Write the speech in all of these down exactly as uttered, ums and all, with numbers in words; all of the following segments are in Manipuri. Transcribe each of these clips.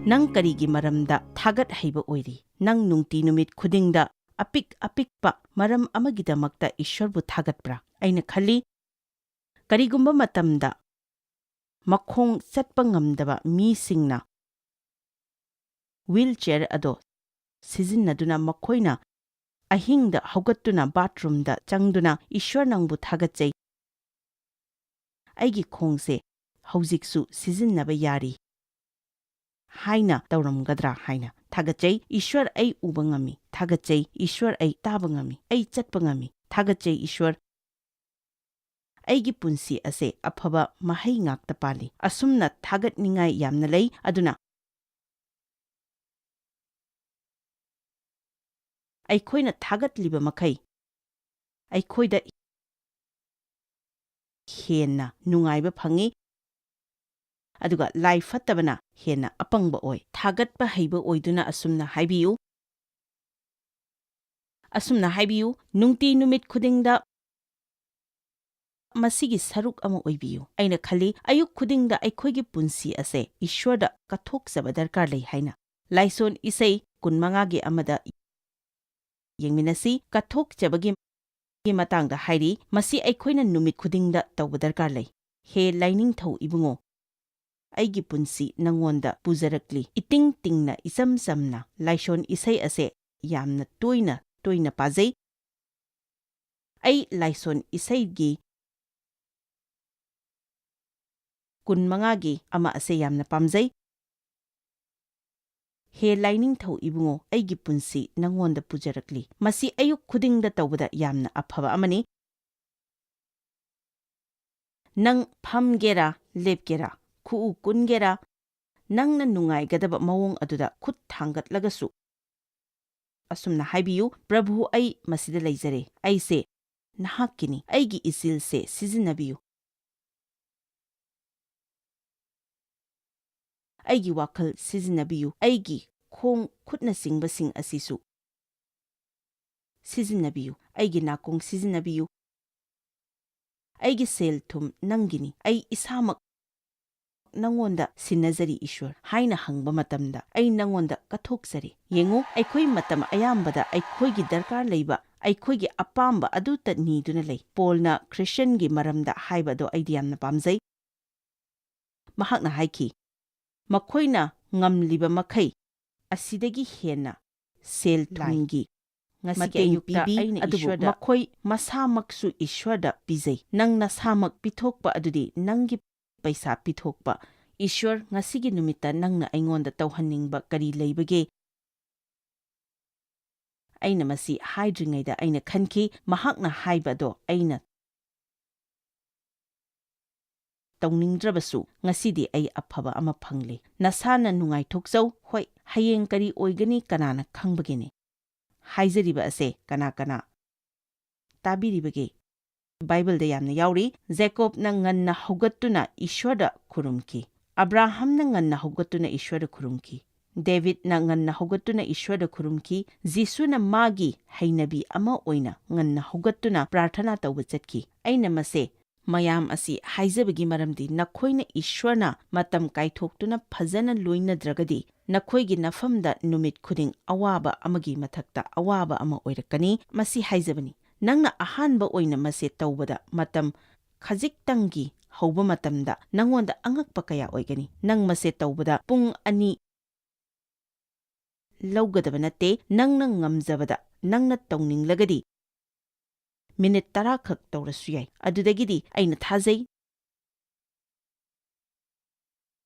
ꯅꯪ ꯀꯔꯤꯒꯤ ꯃꯔꯝꯗ ꯊꯥꯒꯠ ꯍꯩꯕ ꯑꯣꯏꯔꯤ? ꯅꯪ ꯅꯨꯡꯇꯤ ꯅꯨꯃꯤꯠ ꯈꯨꯗꯤꯡꯗ ꯑꯄꯤꯛ ꯑꯄꯤꯛꯄ ꯃꯔꯝ ꯑꯃꯒꯤꯗꯃꯛꯇ ꯏꯁ꯭ꯋꯔꯕꯨ ꯊꯥꯒꯠꯄ꯭ꯔꯥ? ꯑꯩꯅ ꯈꯜꯂꯤ, ꯀꯔꯤꯒꯨꯝꯕ ꯃꯇꯝꯗ ꯃꯈꯣꯡ ꯆꯠꯄ ꯉꯝꯗꯕ ꯃꯤꯁꯤꯡꯅ ꯋꯤꯜꯆꯦꯌꯔ ꯑꯗꯣ ꯁꯤꯖꯤꯟꯅꯗꯨꯅ ꯃꯈꯣꯏꯅ ꯑꯍꯤꯡꯗ ꯍꯧꯒꯠꯇꯨꯅ ꯕꯥꯊꯔꯨꯝꯗ ꯆꯪꯗꯨꯅ, "ꯏꯁ꯭ꯋꯔ, ꯅꯪꯕꯨ ꯊꯥꯒꯠꯆꯩ, ꯑꯩꯒꯤ ꯈꯣꯡꯁꯦ ꯍꯧꯖꯤꯛꯁꯨ ꯁꯤꯖꯤꯟꯅꯕ ꯌꯥꯔꯤ" ꯍꯥꯏꯅ ꯇꯧꯔꯝꯒꯗ꯭ꯔꯥ ꯍꯥꯏꯅ꯫ "ꯊꯥꯒꯠꯆꯩ ꯏꯁ꯭ꯋꯔ, ꯑꯩ ꯎꯕ ꯉꯝꯃꯤ꯫ ꯊꯥꯒꯠꯆꯩ ꯏꯁ꯭ꯋꯔ, ꯑꯩ ꯇꯥꯕ ꯉꯝꯃꯤ꯫ ꯑꯩ ꯆꯠꯄ ꯉꯝꯃꯤ꯫ ꯊꯥꯒꯠꯆꯩ ꯏꯁ꯭ꯋꯔ, ꯑꯩꯒꯤ ꯄꯨꯟꯁꯤ ꯑꯁꯦ ꯑꯐꯕ ꯃꯍꯩ ꯉꯥꯛꯇ ꯄꯥꯜꯂꯤ"꯫ ꯑꯁꯨꯝꯅ ꯊꯥꯒꯠꯅꯤꯡꯉꯥꯏ ꯌꯥꯝꯅ ꯂꯩ꯫ ꯑꯗꯨꯅ ꯑꯩꯈꯣꯏꯅ ꯊꯥꯒꯠꯂꯤꯕ ꯃꯈꯩ ꯑꯩꯈꯣꯏꯗ ꯍꯦꯟꯅ ꯅꯨꯡꯉꯥꯏꯕ ꯐꯪꯏ, ꯑꯗꯨꯒ ꯂꯥꯏ ꯐꯠꯇꯕꯅ ꯍꯦꯟꯅ ꯑꯄꯪꯕ ꯑꯣꯏ꯫ ꯊꯥꯒꯠꯄ ꯍꯩꯕ ꯑꯣꯏꯗꯨꯅ ꯑꯁꯨꯝꯅ ꯍꯥꯏꯕꯤꯌꯨ, ꯑꯁꯨꯝꯅ ꯍꯥꯏꯕꯤꯌꯨ, "ꯅꯨꯡꯇꯤ ꯅꯨꯃꯤꯠ ꯈꯨꯗꯤꯡꯗ ꯃꯁꯤꯒꯤ ꯁꯔꯨꯛ ꯑꯃ ꯑꯣꯏꯕꯤꯌꯨ"꯫ ꯑꯩꯅ ꯈꯜꯂꯤ, ꯑꯌꯨꯛ ꯈꯨꯗꯤꯡꯗ ꯑꯩꯈꯣꯏꯒꯤ ꯄꯨꯟꯁꯤ ꯑꯁꯦ ꯏꯁ꯭ꯋꯔꯗ ꯀꯠꯊꯣꯛꯆꯕ ꯗꯔꯀꯥꯔ ꯂꯩ ꯍꯥꯏꯅ꯫ ꯂꯥꯏꯁꯣꯟ ꯏꯁꯩ ꯀꯨꯟꯃꯉꯥꯒꯤ ꯑꯃꯗ ꯌꯦꯡꯃꯤꯟꯅꯁꯤ꯫ ꯀꯠꯊꯣꯛꯆꯕꯒꯤ ꯃꯇꯥꯡꯗ ꯍꯥꯏꯔꯤ, ꯃꯁꯤ ꯑꯩꯈꯣꯏꯅ ꯅꯨꯃꯤꯠ ꯈꯨꯗꯤꯡꯗ ꯇꯧꯕ ꯗꯔꯀꯥꯔ ꯂꯩ꯫ "ꯍꯦ ꯂꯥꯏꯅꯤꯡꯊꯧ ꯏꯕꯨꯡꯉꯣ, ꯑꯩꯒꯤ ꯄꯨꯟꯁꯤ ꯅꯪꯉꯣꯟꯗ ꯄꯨꯖꯔꯛꯂꯤ"꯫ ꯏꯇꯤꯡ ꯇꯤꯡꯅ, ꯏꯆꯝ ꯆꯝꯅ ꯂꯥꯏꯁꯣꯟ ꯏꯁꯩ ꯑꯁꯦ ꯌꯥꯝꯅ ꯇꯣꯏꯅ ꯇꯣꯏꯅ ꯄꯥꯖꯩ꯫ ꯑꯩ ꯂꯥꯏꯁꯣꯟ ꯏꯁꯩꯒꯤ ꯀꯨꯟꯃꯉꯥꯒꯤ ꯑꯃ ꯑꯁꯦ ꯌꯥꯝꯅ ꯄꯥꯝꯖꯩ꯫ "ꯍꯦ ꯂꯥꯏꯅꯤꯡꯊꯧ ꯏꯕꯨꯡꯉꯣ, ꯑꯩꯒꯤ ꯄꯨꯟꯁꯤ ꯅꯪꯉꯣꯟꯗ ꯄꯨꯖꯔꯛꯂꯤ"꯫ ꯃꯁꯤ ꯑꯌꯨꯛ ꯈꯨꯗꯤꯡꯗ ꯇꯧꯕꯗ ꯌꯥꯝꯅ ꯑꯐꯕ ꯑꯃꯅꯤ꯫ ꯅꯪ ꯐꯝꯒꯦꯔꯥ, ꯂꯦꯞꯀꯦꯔꯥ, ꯈꯨꯎ ꯀꯨꯟꯒꯦꯔꯥ, ꯅꯪꯅ ꯅꯨꯡꯉꯥꯏꯒꯗꯕ ꯃꯑꯣꯡ ꯑꯗꯨꯗ ꯈꯨꯠ ꯊꯥꯡꯒꯠꯂꯒꯁꯨ ꯑꯁꯨꯝꯅ ꯍꯥꯏꯕꯤꯌꯨ, "ꯄ꯭ꯔꯚꯨ, ꯑꯩ ꯃꯁꯤꯗ ꯂꯩꯖꯔꯦ꯫ ꯑꯩꯁꯦ ꯅꯍꯥꯛꯀꯤꯅꯤ꯫ ꯑꯩꯒꯤ ꯏꯆꯤꯜꯁꯦ ꯁꯤꯖꯤꯟꯅꯕꯤꯌꯨ꯫ ꯑꯩꯒꯤ ꯋꯥꯈꯜ ꯁꯤꯖꯤꯟꯅꯕꯤꯌꯨ꯫ ꯑꯩꯒꯤ ꯈꯣꯡ ꯈꯨꯠꯅꯆꯤꯡꯕꯁꯤꯡ ꯑꯁꯤꯁꯨ ꯁꯤꯖꯤꯟꯅꯕꯤꯌꯨ꯫ ꯑꯩꯒꯤ ꯅꯥꯀꯣꯡ ꯁꯤꯖꯤꯟꯅꯕꯤꯌꯨ꯫ ꯑꯩꯒꯤ ꯁꯦꯜ ꯊꯨꯝ ꯅꯪꯒꯤꯅꯤ꯫ ꯑꯩ ꯏꯁꯥꯃꯛ ꯅꯉꯣꯟꯗ ꯁꯤꯟꯅꯖꯔꯤ, ꯏꯁ꯭ꯋꯔ" ꯍꯥꯏꯅ ꯍꯪꯕ ꯃꯇꯝꯗ, "ꯑꯩ ꯅꯉꯣꯟꯗ ꯀꯠꯊꯣꯛꯆꯔꯤ"? ꯌꯦꯡꯉꯨ, ꯑꯩꯈꯣꯏ ꯃꯇꯝ ꯑꯌꯥꯝꯕꯗ ꯑꯩꯈꯣꯏꯒꯤ ꯗꯔꯀꯥꯔ ꯂꯩꯕ, ꯑꯩꯈꯣꯏꯒꯤ ꯑꯄꯥꯝꯕ ꯑꯗꯨꯇ ꯅꯤꯗꯨꯅ ꯂꯩ꯫ ꯄꯣꯜꯅ ꯈ꯭ꯔꯤꯁꯇꯤꯌꯟꯒꯤ ꯃꯔꯝꯗ ꯍꯥꯏꯕ ꯑꯗꯣ ꯑꯩꯗꯤ ꯌꯥꯝꯅ ꯄꯥꯝꯖꯩ꯫ ꯃꯍꯥꯛꯅ ꯍꯥꯏꯈꯤ, "ꯃꯈꯣꯏꯅ ꯉꯝꯂꯤꯕ ꯃꯈꯩ ꯑꯁꯤꯗꯒꯤ ꯍꯦꯟꯅ ꯁꯦꯜ ꯊꯨꯝꯒꯤ ꯉꯁꯤꯒꯤ ꯃꯇꯦꯡ ꯑꯌꯨꯛꯇ ꯄꯤꯕꯤ, ꯑꯩꯅ ꯑꯗꯨꯕꯨ ꯏꯁ꯭ꯋꯔꯗ ꯃꯈꯣꯏ ꯃꯁꯥꯃꯛꯁꯨ ꯏꯁ꯭ꯋꯔꯗ ꯄꯤꯖꯩ꯫ ꯅꯪ ꯅꯁꯥꯃꯛ ꯄꯤꯊꯣꯛꯄ ꯑꯗꯨꯗꯤ ꯅꯪꯒꯤ ꯄꯩꯁꯥ ꯄꯤꯊꯣꯛꯄ꯫ ꯏꯁ꯭ꯋꯔ, ꯉꯁꯤꯒꯤ ꯅꯨꯃꯤꯠꯇ ꯅꯪꯅ ꯑꯩꯉꯣꯟꯗ ꯇꯧꯍꯟꯅꯤꯡꯕ ꯀꯔꯤ ꯂꯩꯕꯒꯦ?" ꯑꯩꯅ ꯃꯁꯤ ꯍꯥꯏꯗ꯭ꯔꯤꯉꯩꯗ ꯑꯩꯅ ꯈꯟꯈꯤ, ꯃꯍꯥꯛꯅ ꯍꯥꯏꯕ ꯑꯗꯣ ꯑꯩꯅ ꯇꯧꯅꯤꯡꯗ꯭ꯔꯕꯁꯨ, ꯉꯁꯤꯗꯤ ꯑꯩ ꯑꯐꯕ ꯑꯃ ꯐꯪꯂꯦ꯫ ꯅꯁꯥꯅ ꯅꯨꯡꯉꯥꯏꯊꯣꯛꯆꯧ꯫ ꯍꯣꯏ, ꯍꯌꯦꯡ ꯀꯔꯤ ꯑꯣꯏꯒꯅꯤ ꯀꯅꯥꯅ ꯈꯪꯕꯒꯦꯅꯦ? ꯍꯥꯏꯖꯔꯤꯕ ꯑꯁꯦ ꯀꯅꯥ ꯀꯅꯥ ꯇꯥꯕꯤꯔꯤꯕꯒꯦ? ꯕꯥꯏꯕꯜꯗ ꯌꯥꯝꯅ ꯌꯥꯎꯔꯤ꯫ ꯖꯦꯀꯣꯕꯅ ꯉꯟꯅ ꯍꯧꯒꯠꯇꯨꯅ ꯏꯁ꯭ꯋꯔꯗ ꯈꯨꯔꯨꯝꯈꯤ꯫ ꯑꯕ꯭ꯔꯥꯍꯝꯅ ꯉꯟꯅ ꯍꯧꯒꯠꯇꯨꯅ ꯏꯁ꯭ꯋꯔꯗ ꯈꯨꯔꯨꯝꯈꯤ꯫ ꯗꯦꯕꯤꯗꯅ ꯉꯟꯅ ꯍꯧꯒꯠꯇꯨꯅ ꯏꯁ꯭ꯋꯔꯗ ꯈꯨꯔꯨꯝꯈꯤ꯫ ꯖꯤꯁꯨꯅ ꯃꯥꯒꯤ ꯍꯩꯅꯕꯤ ꯑꯃ ꯑꯣꯏꯅ ꯉꯟꯅ ꯍꯧꯒꯠꯇꯨꯅ ꯄ꯭ꯔꯥꯔꯊꯅꯥ ꯇꯧꯕ ꯆꯠꯈꯤ꯫ ꯑꯩꯅ ꯃꯁꯦ, ꯃꯌꯥꯝ ꯑꯁꯤ ꯍꯥꯏꯖꯕꯒꯤ ꯃꯔꯝꯗꯤ ꯅꯈꯣꯏꯅ ꯏꯁ꯭ꯋꯔꯅ ꯃꯇꯝ ꯀꯥꯏꯊꯣꯛꯇꯨꯅ ꯐꯖꯅ ꯂꯣꯏꯅꯗ꯭ꯔꯒꯗꯤ, ꯅꯈꯣꯏꯒꯤ ꯅꯐꯝꯗ ꯅꯨꯃꯤꯠ ꯈꯨꯗꯤꯡ ꯑꯋꯥꯕ ꯑꯃꯒꯤ ꯃꯊꯛꯇ ꯑꯋꯥꯕ ꯑꯃ ꯑꯣꯏꯔꯛꯀꯅꯤ꯫ ꯃꯁꯤ ꯍꯥꯏꯖꯕꯅꯤ, ꯅꯪꯅ ꯑꯍꯥꯟꯕ ꯑꯣꯏꯅ ꯃꯁꯦ ꯇꯧꯕꯗ ꯃꯇꯝ ꯈꯖꯤꯛꯇꯪꯒꯤ ꯍꯧꯕ ꯃꯇꯝꯗ ꯅꯉꯣꯟꯗ ꯑꯉꯛꯄ ꯀꯌꯥ ꯑꯣꯏꯒꯅꯤ꯫ ꯅꯪ ꯃꯁꯦ ꯇꯧꯕꯗ ꯄꯨꯡ ꯑꯅꯤ ꯂꯧꯒꯗꯕ ꯅꯠꯇꯦ꯫ ꯅꯪꯅ ꯉꯝꯖꯕꯗ, ꯅꯪꯅ ꯇꯧꯅꯤꯡꯂꯒꯗꯤ ꯃꯤꯅꯤꯠ ꯇꯔꯥ ꯈꯛ ꯇꯧꯔꯁꯨ ꯌꯥꯏ꯫ ꯑꯗꯨꯗꯒꯤꯗꯤ ꯑꯩꯅ ꯊꯥꯖꯩ,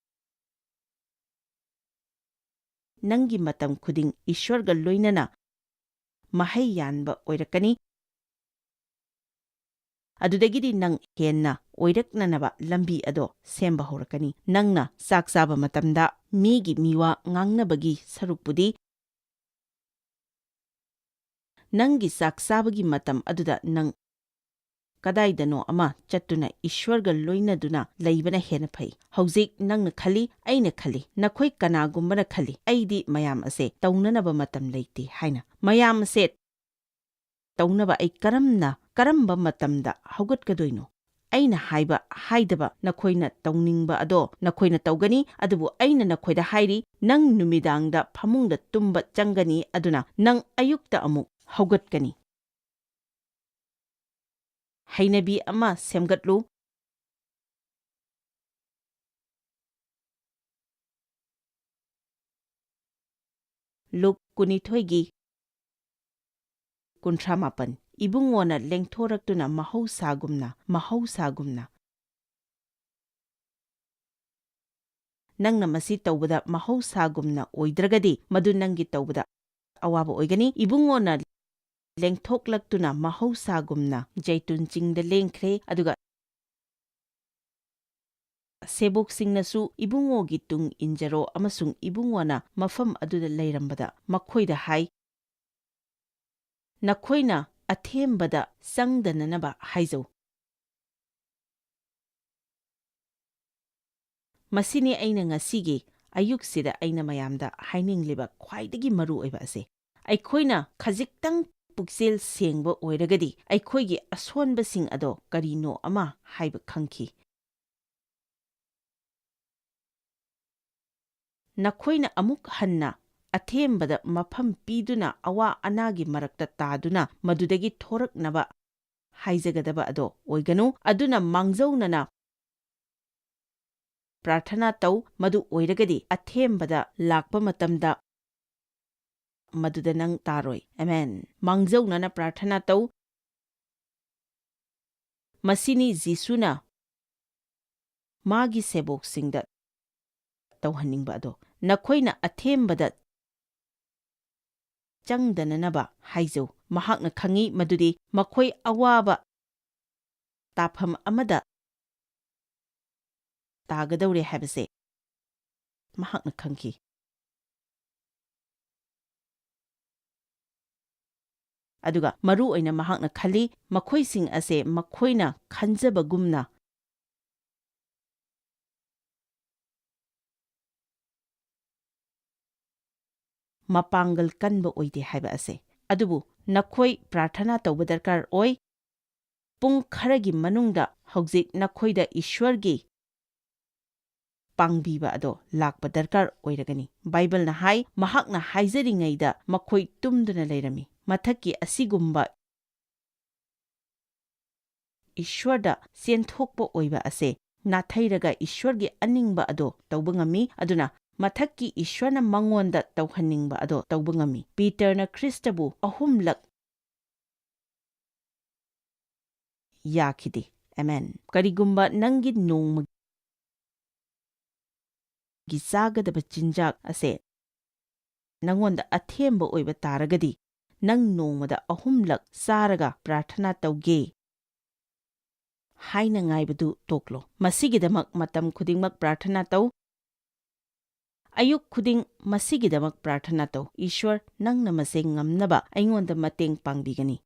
ꯅꯪꯒꯤ ꯃꯇꯝ ꯈꯨꯗꯤꯡ ꯏꯁ꯭ꯋꯔꯒ ꯂꯣꯏꯅꯅ ꯃꯍꯩ ꯌꯥꯟꯕ ꯑꯣꯏꯔꯛꯀꯅꯤ꯫ ꯑꯗꯨꯗꯒꯤꯗꯤ ꯅꯪ ꯍꯦꯟꯅ ꯑꯣꯏꯔꯛꯅꯅꯕ ꯂꯝꯕꯤ ꯑꯗꯣ ꯁꯦꯝꯕ ꯍꯧꯔꯛꯀꯅꯤ꯫ ꯅꯪꯅ ꯆꯥꯛ ꯆꯥꯕ ꯃꯇꯝꯗ ꯃꯤꯒꯤ ꯃꯤꯋꯥ ꯉꯥꯡꯅꯕꯒꯤ ꯁꯔꯨꯛꯄꯨꯗꯤ, ꯅꯪꯒꯤ ꯆꯥꯛ ꯆꯥꯕꯒꯤ ꯃꯇꯝ ꯑꯗꯨꯗ ꯅꯪ ꯀꯗꯥꯏꯗꯅꯣ ꯑꯃ ꯆꯠꯇꯨꯅ ꯏꯁ꯭ꯋꯔꯒ ꯂꯣꯏꯅꯗꯨꯅ ꯂꯩꯕꯅ ꯍꯦꯟꯅ ꯐꯩ꯫ ꯍꯧꯖꯤꯛ ꯅꯪꯅ ꯈꯜꯂꯤ, ꯑꯩꯅ ꯈꯜꯂꯤ, ꯅꯈꯣꯏ ꯀꯅꯥꯒꯨꯝꯕꯅ ꯈꯜꯂꯤ, "ꯑꯩꯗꯤ ꯃꯌꯥꯝ ꯑꯁꯦ ꯇꯧꯅꯅꯕ ꯃꯇꯝ ꯂꯩꯇꯦ" ꯍꯥꯏꯅ꯫ ꯃꯌꯥꯝ ꯑꯁꯦ ꯇꯧꯅꯕ ꯑꯩ ꯀꯔꯝꯅ, ꯀꯔꯝꯕ ꯃꯇꯝꯗ ꯍꯧꯒꯠꯀꯗꯣꯏꯅꯣ? ꯑꯩꯅ ꯍꯥꯏꯕ ꯍꯥꯏꯗꯕ ꯅꯈꯣꯏꯅ ꯇꯧꯅꯤꯡꯕ ꯑꯗꯣ ꯅꯈꯣꯏꯅ ꯇꯧꯒꯅꯤ, ꯑꯗꯨꯕꯨ ꯑꯩꯅ ꯅꯈꯣꯏꯗ ꯍꯥꯏꯔꯤ, ꯅꯪ ꯅꯨꯃꯤꯗꯥꯡꯗ ꯐꯃꯨꯡꯗ ꯇꯨꯝꯕ ꯆꯪꯒꯅꯤ, ꯑꯗꯨꯅ ꯅꯪ ꯑꯌꯨꯛꯇ ꯑꯃꯨꯛ ꯍꯧꯒꯠꯀꯅꯤ꯫ ꯍꯩꯅꯕꯤ ꯑꯃ ꯁꯦꯝꯒꯠꯂꯨ꯫ ꯂꯨꯛ ꯀꯨꯟꯅꯤꯊꯣꯏꯒꯤ ꯀꯨꯟꯊ꯭ꯔꯥ ꯃꯥꯄꯟ, ꯏꯕꯨꯡꯉꯣꯅ ꯂꯦꯡꯊꯣꯔꯛꯇꯨꯅ ꯃꯍꯧꯁꯥꯒꯨꯝꯅ, ꯃꯍꯧꯁꯥꯒꯨꯝꯅ꯫ ꯅꯪꯅ ꯃꯁꯤ ꯇꯧꯕꯗ ꯃꯍꯧꯁꯥꯒꯨꯝꯅ ꯑꯣꯏꯗ꯭ꯔꯒꯗꯤ, ꯃꯗꯨ ꯅꯪꯒꯤ ꯇꯧꯕꯗ ꯑꯋꯥꯕ ꯑꯣꯏꯒꯅꯤ꯫ ꯏꯕꯨꯡꯉꯣꯅ ꯂꯦꯡꯊꯣꯛꯂꯛꯇꯨꯅ ꯃꯍꯧꯁꯥꯒꯨꯝꯅ ꯖꯩꯇꯨꯟ ꯆꯤꯡꯗ ꯂꯦꯡꯈ꯭ꯔꯦ, ꯑꯗꯨꯒ ꯁꯦꯕꯣꯛꯁꯤꯡꯅꯁꯨ, "ꯏꯕꯨꯡꯉꯣꯒꯤ ꯇꯨꯡ ꯏꯟꯖꯔꯣ" ꯑꯃꯁꯨꯡ ꯏꯕꯨꯡꯉꯣꯅ ꯃꯐꯝ ꯑꯗꯨꯗ ꯂꯩꯔꯝꯕꯗ ꯃꯈꯣꯏꯗ ꯍꯥꯏ, "ꯅꯈꯣꯏꯅ ꯑꯊꯦꯝꯕꯗ ꯆꯪꯗꯅꯅꯕ ꯍꯥꯏꯖꯧ"꯫ ꯃꯁꯤꯅꯤ ꯑꯩꯅ ꯉꯁꯤꯒꯤ ꯑꯌꯨꯛꯁꯤꯗ ꯑꯩꯅ ꯃꯌꯥꯝꯗ ꯍꯥꯏꯅꯤꯡꯂꯤꯕ ꯈ꯭ꯋꯥꯏꯗꯒꯤ ꯃꯔꯨ ꯑꯣꯏꯕ ꯑꯁꯤ꯫ ꯑꯩꯈꯣꯏꯅ ꯈꯖꯤꯛꯇꯪ ꯄꯨꯛꯆꯦꯜ ꯁꯦꯡꯕ ꯑꯣꯏꯔꯒꯗꯤ, ꯑꯩꯈꯣꯏꯒꯤ ꯑꯁꯣꯟꯕꯁꯤꯡ ꯑꯗꯣ ꯀꯔꯤꯅꯣ ꯑꯃ ꯍꯥꯏꯕ ꯈꯪꯈꯤ꯫ ꯅꯈꯣꯏꯅ ꯑꯃꯨꯛ ꯍꯟꯅ ꯑꯊꯦꯝꯕꯗ ꯃꯐꯝ ꯄꯤꯗꯨꯅ ꯑꯋꯥ ꯑꯅꯥꯒꯤ ꯃꯔꯛꯇ ꯇꯥꯗꯨꯅ ꯃꯗꯨꯗꯒꯤ ꯊꯣꯔꯛꯅꯕ ꯍꯥꯏꯖꯒꯗꯕ ꯑꯗꯣ ꯑꯣꯏꯒꯅꯨ꯫ ꯑꯗꯨꯅ ꯃꯥꯡꯖꯧꯅꯅ ꯄ꯭ꯔꯥꯔꯊꯅꯥ ꯇꯧ, ꯃꯗꯨ ꯑꯣꯏꯔꯒꯗꯤ ꯑꯊꯦꯝꯕꯗ ꯂꯥꯛꯄ ꯃꯇꯝꯗ ꯃꯗꯨꯗ ꯅꯪ ꯇꯥꯔꯣꯏ꯫ ꯑꯃꯦꯟ꯫ ꯃꯥꯡꯖꯧꯅꯅ ꯄ꯭ꯔꯥꯔꯊꯅꯥ ꯇꯧ꯫ ꯃꯁꯤꯅꯤ ꯖꯤꯁꯨꯅ ꯃꯥꯒꯤ ꯁꯦꯕꯣꯛꯁꯤꯡꯗ ꯇꯧꯍꯟꯅꯤꯡꯕ ꯑꯗꯣ, "ꯅꯈꯣꯏꯅ ꯑꯊꯦꯝꯕꯗ ꯆꯪꯗꯅꯅꯕ ꯍꯥꯏꯖꯧ"꯫ ꯃꯍꯥꯛꯅ ꯈꯪꯏ ꯃꯗꯨꯗꯤ ꯃꯈꯣꯏ ꯑꯋꯥꯕ ꯇꯥꯐꯝ ꯑꯃꯗ ꯇꯥꯒꯗꯧꯔꯦ ꯍꯥꯏꯕꯁꯦ ꯃꯍꯥꯛꯅ ꯈꯪꯈꯤ꯫ ꯑꯗꯨꯒ ꯃꯔꯨ ꯑꯣꯏꯅ ꯃꯍꯥꯛꯅ ꯈꯜꯂꯤ, ꯃꯈꯣꯏꯁꯤꯡ ꯑꯁꯦ ꯃꯈꯣꯏꯅ ꯈꯟꯖꯕꯒꯨꯝꯅ ꯃꯄꯥꯡꯒꯜ ꯀꯟꯕ ꯑꯣꯏꯗꯦ ꯍꯥꯏꯕ ꯑꯁꯦ꯫ ꯑꯗꯨꯕꯨ ꯅꯈꯣꯏ ꯄ꯭ꯔꯥꯔꯊꯅꯥ ꯇꯧꯕ ꯗꯔꯀꯥꯔ ꯑꯣꯏ꯫ ꯄꯨꯡ ꯈꯔꯒꯤ ꯃꯅꯨꯡꯗ ꯍꯧꯖꯤꯛ ꯅꯈꯣꯏꯗ ꯏꯁ꯭ꯋꯔꯒꯤ ꯄꯥꯡꯕꯤꯕ ꯑꯗꯣ ꯂꯥꯛꯄ ꯗꯔꯀꯥꯔ ꯑꯣꯏꯔꯒꯅꯤ꯫ ꯕꯥꯏꯕꯜꯅ ꯍꯥꯏ, ꯃꯍꯥꯛꯅ ꯍꯥꯏꯖꯔꯤꯉꯩꯗ ꯃꯈꯣꯏ ꯇꯨꯝꯗꯨꯅ ꯂꯩꯔꯝꯃꯤ꯫ ꯃꯊꯛꯀꯤ ꯑꯁꯤꯒꯨꯝꯕ ꯏꯁ꯭ꯋꯔꯗ ꯆꯦꯟꯊꯣꯛꯄ ꯑꯣꯏꯕ ꯑꯁꯦ ꯅꯥꯊꯩꯔꯒ ꯏꯁ꯭ꯋꯔꯒꯤ ꯑꯅꯤꯡꯕ ꯑꯗꯣ ꯇꯧꯕ ꯉꯝꯃꯤ꯫ ꯑꯗꯨꯅ ꯃꯊꯛꯀꯤ ꯏꯁ꯭ꯋꯔꯅ ꯃꯉꯣꯟꯗ ꯇꯧꯍꯟꯅꯤꯡꯕ ꯑꯗꯣ ꯇꯧꯕ ꯉꯝꯃꯤ꯫ ꯄꯤꯇꯔꯅ ꯈ꯭ꯔꯤꯁꯇꯕꯨ ꯑꯍꯨꯝꯂꯛ ꯌꯥꯈꯤꯗꯦ꯫ ꯑꯃꯦꯟ꯫ ꯀꯔꯤꯒꯨꯝꯕ ꯅꯪꯒꯤ ꯅꯣꯡꯃꯒꯤ ꯆꯥꯒꯗꯕ ꯆꯤꯟꯖꯥꯛ ꯑꯁꯦ ꯅꯉꯣꯟꯗ ꯑꯊꯦꯝꯕ ꯑꯣꯏꯕ ꯇꯥꯔꯒꯗꯤ, ꯅꯪ ꯅꯣꯡꯃꯗ ꯑꯍꯨꯝꯂꯛ ꯆꯥꯔꯒ ꯄ꯭ꯔꯥꯔꯊꯅꯥ ꯇꯧꯒꯦ ꯍꯥꯏꯅ ꯉꯥꯏꯕꯗꯨ ꯇꯣꯛꯂꯣ꯫ ꯃꯁꯤꯒꯤꯗꯃꯛ ꯃꯇꯝ ꯈꯨꯗꯤꯡꯃꯛ ꯄ꯭ꯔꯥꯔꯊꯅꯥ ꯇꯧ꯫ ꯑꯌꯨꯛ ꯈꯨꯗꯤꯡ ꯃꯁꯤꯒꯤꯗꯃꯛ ꯄ꯭ꯔꯥꯔꯊꯅꯥ ꯇꯧ, "ꯏꯁ꯭ꯋꯔ, ꯅꯪꯅ ꯃꯁꯤ ꯉꯝꯅꯕ ꯑꯩꯉꯣꯟꯗ ꯃꯇꯦꯡ ꯄꯥꯡꯕꯤꯒꯅꯤ꯫"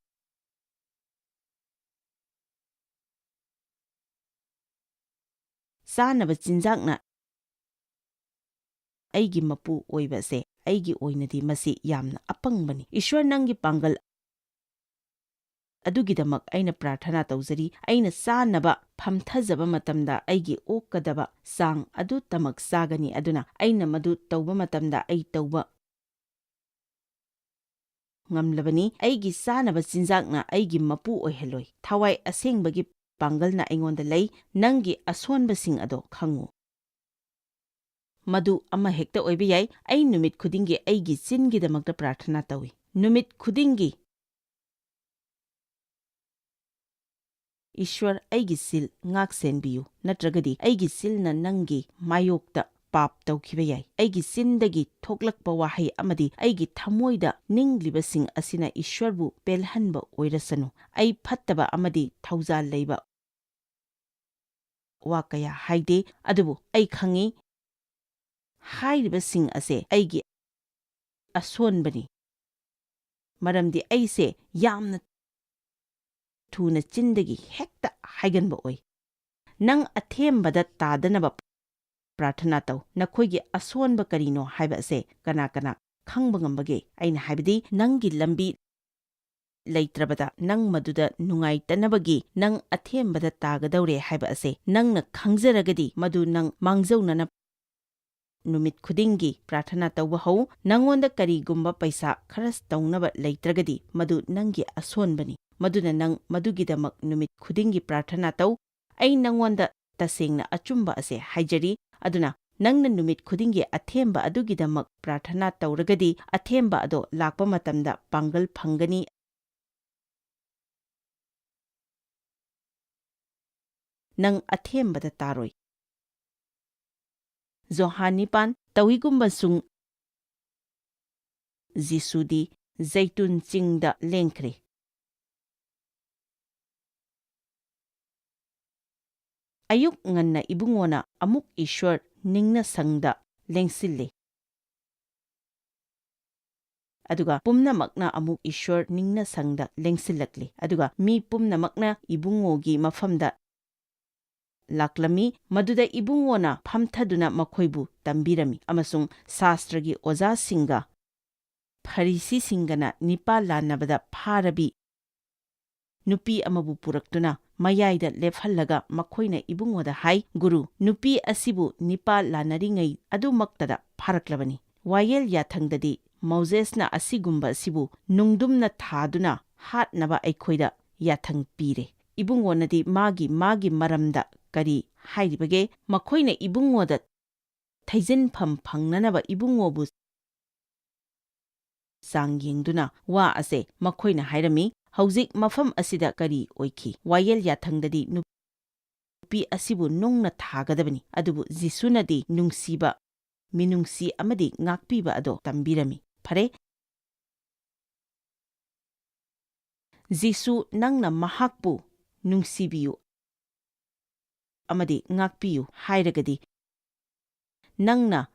ꯆꯥꯅꯕ ꯆꯤꯟꯖꯥꯛꯅ ꯑꯩꯒꯤ ꯃꯄꯨ ꯑꯣꯏꯕ ꯑꯁꯦ ꯑꯩꯒꯤ ꯑꯣꯏꯅꯗꯤ ꯃꯁꯤ ꯌꯥꯝꯅ ꯑꯄꯪꯕꯅꯤ꯫ ꯏꯁ꯭ꯋꯔ, ꯅꯪꯒꯤ ꯄꯥꯡꯒꯜ ꯑꯗꯨꯒꯤꯗꯃꯛ ꯑꯩꯅ ꯄ꯭ꯔꯥꯔꯊꯅꯥ ꯇꯧꯖꯔꯤ꯫ ꯑꯩꯅ ꯆꯥꯅꯕ ꯐꯝꯊꯖꯕ ꯃꯇꯝꯗ ꯑꯩꯒꯤ ꯑꯣꯛꯀꯗꯕ ꯆꯥꯡ ꯑꯗꯨꯇꯃꯛ ꯆꯥꯒꯅꯤ꯫ ꯑꯗꯨꯅ ꯑꯩꯅ ꯃꯗꯨ ꯇꯧꯕ ꯃꯇꯝꯗ ꯑꯩ ꯇꯧꯕ ꯉꯝꯂꯕꯅꯤ꯫ ꯑꯩꯒꯤ ꯆꯥꯅꯕ ꯆꯤꯟꯖꯥꯛꯅ ꯑꯩꯒꯤ ꯃꯄꯨ ꯑꯣꯏꯍꯜꯂꯣꯏ꯫ ꯊꯋꯥꯏ ꯑꯁꯦꯡꯕꯒꯤ ꯄꯥꯡꯒꯜꯅ ꯑꯩꯉꯣꯟꯗ ꯂꯩ꯫ ꯅꯪꯒꯤ ꯑꯁꯣꯟꯕꯁꯤꯡ ꯑꯗꯣ ꯈꯪꯉꯨ꯫ ꯃꯗꯨ ꯑꯃꯍꯦꯛꯇ ꯑꯣꯏꯕ ꯌꯥꯏ꯫ ꯑꯩ ꯅꯨꯃꯤꯠ ꯈꯨꯗꯤꯡꯒꯤ ꯑꯩꯒꯤ ꯆꯤꯟꯒꯤꯗꯃꯛꯇ ꯄ꯭ꯔꯥꯔꯊꯅꯥ ꯇꯧꯏ꯫ ꯅꯨꯃꯤꯠ ꯈꯨꯗꯤꯡꯒꯤ, "ꯏꯁ꯭ꯋꯔ, ꯑꯩꯒꯤ ꯆꯤꯜ ꯉꯥꯛ ꯁꯦꯟꯕꯤꯌꯨ, ꯅꯠꯇ꯭ꯔꯒꯗꯤ ꯑꯩꯒꯤ ꯆꯤꯜꯅ ꯅꯪꯒꯤ ꯃꯥꯌꯣꯛꯇ ꯄꯥꯞ ꯇꯧꯈꯤꯕ ꯌꯥꯏ꯫ ꯑꯩꯒꯤ ꯆꯤꯟꯗꯒꯤ ꯊꯣꯛꯂꯛꯄ ꯋꯥꯍꯩ ꯑꯃꯗꯤ ꯑꯩꯒꯤ ꯊꯃꯣꯏꯗ ꯅꯤꯡꯂꯤꯕꯁꯤꯡ ꯑꯁꯤꯅ ꯏꯁ꯭ꯋꯔꯕꯨ ꯄꯦꯜꯍꯟꯕ ꯑꯣꯏꯔꯁꯅꯨ꯫ ꯑꯩ ꯐꯠꯇꯕ ꯑꯃꯗꯤ ꯊꯧꯖꯥꯜ ꯂꯩꯕ ꯋꯥ ꯀꯌꯥ ꯍꯥꯏꯗꯦ, ꯑꯗꯨꯕꯨ ꯑꯩ ꯈꯪꯏ, ꯍꯥꯏꯔꯤꯕꯁꯤꯡ ꯑꯁꯦ ꯑꯩꯒꯤ ꯑꯁꯣꯟꯕꯅꯤ, ꯃꯔꯝꯗꯤ ꯑꯩꯁꯦ ꯌꯥꯝꯅ ꯊꯨꯅ ꯆꯤꯟꯗꯒꯤ ꯍꯦꯛꯇ ꯍꯥꯏꯒꯟꯕ ꯑꯣꯏ꯫" ꯅꯪ ꯑꯊꯦꯝꯕꯗ ꯇꯥꯗꯅꯕ ꯄ꯭ꯔꯥꯔꯊꯅꯥ ꯇꯧ꯫ ꯅꯈꯣꯏꯒꯤ ꯑꯁꯣꯟꯕ ꯀꯔꯤꯅꯣ ꯍꯥꯏꯕ ꯑꯁꯦ ꯀꯅꯥ ꯀꯅꯥ ꯈꯪꯕ ꯉꯝꯕꯒꯦ? ꯑꯩꯅ ꯍꯥꯏꯕꯗꯤ, ꯅꯪꯒꯤ ꯂꯝꯕꯤ ꯂꯩꯇ꯭ꯔꯕꯗ ꯅꯪ ꯃꯗꯨꯗ ꯅꯨꯡꯉꯥꯏꯇꯅꯕꯒꯤ ꯅꯪ ꯑꯊꯦꯝꯕꯗ ꯇꯥꯒꯗꯧꯔꯦ ꯍꯥꯏꯕ ꯑꯁꯦ ꯅꯪꯅ ꯈꯪꯖꯔꯒꯗꯤ, ꯃꯗꯨ ꯅꯪ ꯃꯥꯡꯖꯧꯅꯅ ꯅꯨꯃꯤꯠ ꯈꯨꯗꯤꯡꯒꯤ ꯄ꯭ꯔꯥꯔꯊꯅꯥ ꯇꯧꯕ ꯍꯧ꯫ ꯅꯪꯉꯣꯟꯗ ꯀꯔꯤꯒꯨꯝꯕ ꯄꯩꯁꯥ ꯈꯔꯁ ꯇꯧꯅꯕ ꯂꯩꯇ꯭ꯔꯒꯗꯤ, ꯃꯗꯨ ꯅꯪꯒꯤ ꯑꯁꯣꯟꯕꯅꯤ꯫ ꯃꯗꯨꯅ ꯅꯪ ꯃꯗꯨꯒꯤꯗꯃꯛ ꯅꯨꯃꯤꯠ ꯈꯨꯗꯤꯡꯒꯤ ꯄ꯭ꯔꯥꯔꯊꯅꯥ ꯇꯧ꯫ ꯑꯩ ꯅꯪꯉꯣꯟꯗ ꯇꯁꯦꯡꯅ ꯑꯆꯨꯝꯕ ꯑꯁꯦ ꯍꯥꯏꯖꯔꯤ꯫ ꯑꯗꯨꯅ ꯅꯪꯅ ꯅꯨꯃꯤꯠ ꯈꯨꯗꯤꯡꯒꯤ ꯑꯊꯦꯝꯕ ꯑꯗꯨꯒꯤꯗꯃꯛ ꯄ꯭ꯔꯥꯔꯊꯅꯥ ꯇꯧꯔꯒꯗꯤ, ꯑꯊꯦꯝꯕ ꯑꯗꯣ ꯂꯥꯛꯄ ꯃꯇꯝꯗ ꯄꯥꯡꯒꯜ ꯐꯪꯒꯅꯤ꯫ ꯅꯪ ꯑꯊꯦꯝꯕꯗ ꯇꯥꯔꯣꯏ꯫ ꯖꯣꯍꯥꯟ ꯅꯤꯄꯥꯟ, ꯇꯧꯏꯒꯨꯝꯕꯁꯨꯡ ꯖꯤꯁꯨꯗꯤ ꯖꯩꯇꯨꯟ ꯆꯤꯡꯗ ꯂꯦꯡꯈ꯭ꯔꯦ꯫ ꯑꯌꯨꯛ ꯉꯟꯅ ꯏꯕꯨꯡꯉꯣꯅ ꯑꯃꯨꯛ ꯏꯁ꯭ꯋꯔ ꯅꯤꯡꯅ ꯁꯪꯗ ꯂꯦꯡꯁꯤꯜꯂꯦ꯫ ꯑꯗꯨꯒ ꯄꯨꯝꯅꯃꯛꯅ ꯑꯃꯨꯛ ꯏꯁ꯭ꯋꯔ ꯅꯤꯡꯅ ꯁꯪꯗ ꯂꯦꯡꯁꯤꯜꯂꯛꯂꯤ꯫ ꯑꯗꯨꯒ ꯃꯤ ꯄꯨꯝꯅꯃꯛꯅ ꯏꯕꯨꯡꯉꯣꯒꯤ ꯃꯐꯝꯗ ꯂꯥꯛꯂꯝꯃꯤ, ꯃꯗꯨꯗ ꯏꯕꯨꯡꯉꯣꯅ ꯐꯝꯊꯗꯨꯅ ꯃꯈꯣꯏꯕꯨ ꯇꯝꯕꯤꯔꯝꯃꯤ, ꯑꯃꯁꯨꯡ ꯁꯥꯁꯇ꯭ꯔꯒꯤ ꯑꯣꯖꯥꯁꯤꯡꯒ ꯐꯔꯤꯁꯤꯁꯤꯡꯒꯅ ꯅꯤꯄꯥ ꯂꯥꯟꯅꯕꯗ ꯐꯥꯔꯕꯤ ꯅꯨꯄꯤ ꯑꯃꯕꯨ ꯄꯨꯔꯛꯇꯨꯅ ꯃꯌꯥꯏꯗ ꯂꯦꯞꯍꯜꯂꯒ ꯃꯈꯣꯏꯅ ꯏꯕꯨꯡꯉꯣꯗ ꯍꯥꯏ, "ꯒꯨꯔꯨ, ꯅꯨꯄꯤ ꯑꯁꯤꯕꯨ ꯅꯤꯄꯥ ꯂꯥꯟꯅꯔꯤꯉꯩ ꯑꯗꯨꯃꯛꯇꯗ ꯐꯥꯔꯛꯂꯕꯅꯤ꯫" ꯋꯥꯌꯦꯜ ꯌꯥꯊꯪꯗꯗꯤ ꯃꯣꯖꯦꯁꯅ ꯑꯁꯤꯒꯨꯝꯕ ꯑꯁꯤꯕꯨ ꯅꯨꯡꯗꯨꯝꯅ ꯊꯥꯗꯨꯅ ꯍꯥꯠꯅꯕ ꯑꯩꯈꯣꯏꯗ ꯌꯥꯊꯪ ꯄꯤꯔꯦ꯫ ꯏꯕꯨꯡꯉꯣꯅꯗꯤ ꯃꯥꯒꯤ ꯃꯥꯒꯤ ꯃꯔꯝꯗ ꯀꯔꯤ ꯍꯥꯏꯔꯤꯕꯒꯦ? ꯃꯈꯣꯏꯅ ꯏꯕꯨꯡꯉꯣꯗ ꯊꯩꯖꯤꯟꯐꯝ ꯐꯪꯅꯅꯕ ꯏꯕꯨꯡꯉꯣꯕꯨ ꯆꯥꯡ ꯌꯦꯡꯗꯨꯅ ꯋꯥ ꯑꯁꯦ ꯃꯈꯣꯏꯅ ꯍꯥꯏꯔꯝꯃꯤ꯫ ꯍꯧꯖꯤꯛ ꯃꯐꯝ ꯑꯁꯤꯗ ꯀꯔꯤ ꯑꯣꯏꯈꯤ? ꯋꯥꯌꯦꯜ ꯌꯥꯊꯪꯗꯗꯤ ꯅꯨꯄꯤ ꯑꯁꯤꯕꯨ ꯅꯨꯡꯅ ꯊꯥꯒꯗꯕꯅꯤ, ꯑꯗꯨꯕꯨ ꯖꯤꯁꯨꯅꯗꯤ ꯅꯨꯡꯁꯤꯕ, ꯃꯤꯅꯨꯡꯁꯤ ꯑꯃꯗꯤ ꯉꯥꯛꯄꯤꯕ ꯑꯗꯣ ꯇꯝꯕꯤꯔꯝꯃꯤ꯫ ꯐꯔꯦ, ꯖꯤꯁꯨ, ꯅꯪꯅ ꯃꯍꯥꯛꯄꯨ ꯅꯨꯡꯁꯤꯕꯤꯌꯨ ꯑꯃꯗꯤ ꯉꯥꯛꯄꯤꯌꯨ ꯍꯥꯏꯔꯒꯗꯤ, ꯅꯪꯅ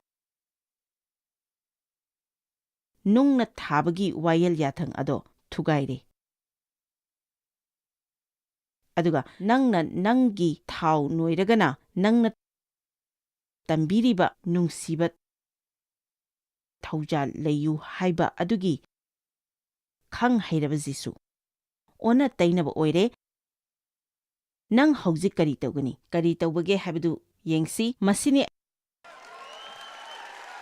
ꯅꯨꯡꯅ ꯊꯥꯕꯒꯤ ꯋꯥꯌꯦꯜ ꯌꯥꯊꯪ ꯑꯗꯣ ꯊꯨꯒꯥꯏꯔꯦ꯫ ꯑꯗꯨꯒ ꯅꯪꯅ ꯅꯪꯒꯤ ꯊꯥꯎ ꯅꯣꯏꯔꯒꯅ ꯅꯪꯅ ꯇꯝꯕꯤꯔꯤꯕ ꯅꯨꯡꯁꯤꯕ ꯊꯧꯖꯥꯜ ꯂꯩꯌꯨ ꯍꯥꯏꯕ ꯑꯗꯨꯒꯤ ꯈꯪ ꯍꯩꯔꯕ ꯖꯤꯁꯨ꯫ ꯑꯣꯟꯅ ꯇꯩꯅꯕ ꯑꯣꯏꯔꯦ꯫ ꯅꯪ ꯍꯧꯖꯤꯛ ꯀꯔꯤ ꯇꯧꯒꯅꯤ? ꯀꯔꯤ ꯇꯧꯕꯒꯦ ꯍꯥꯏꯕꯗꯨ ꯌꯦꯡꯁꯤ꯫ ꯃꯁꯤꯅꯤ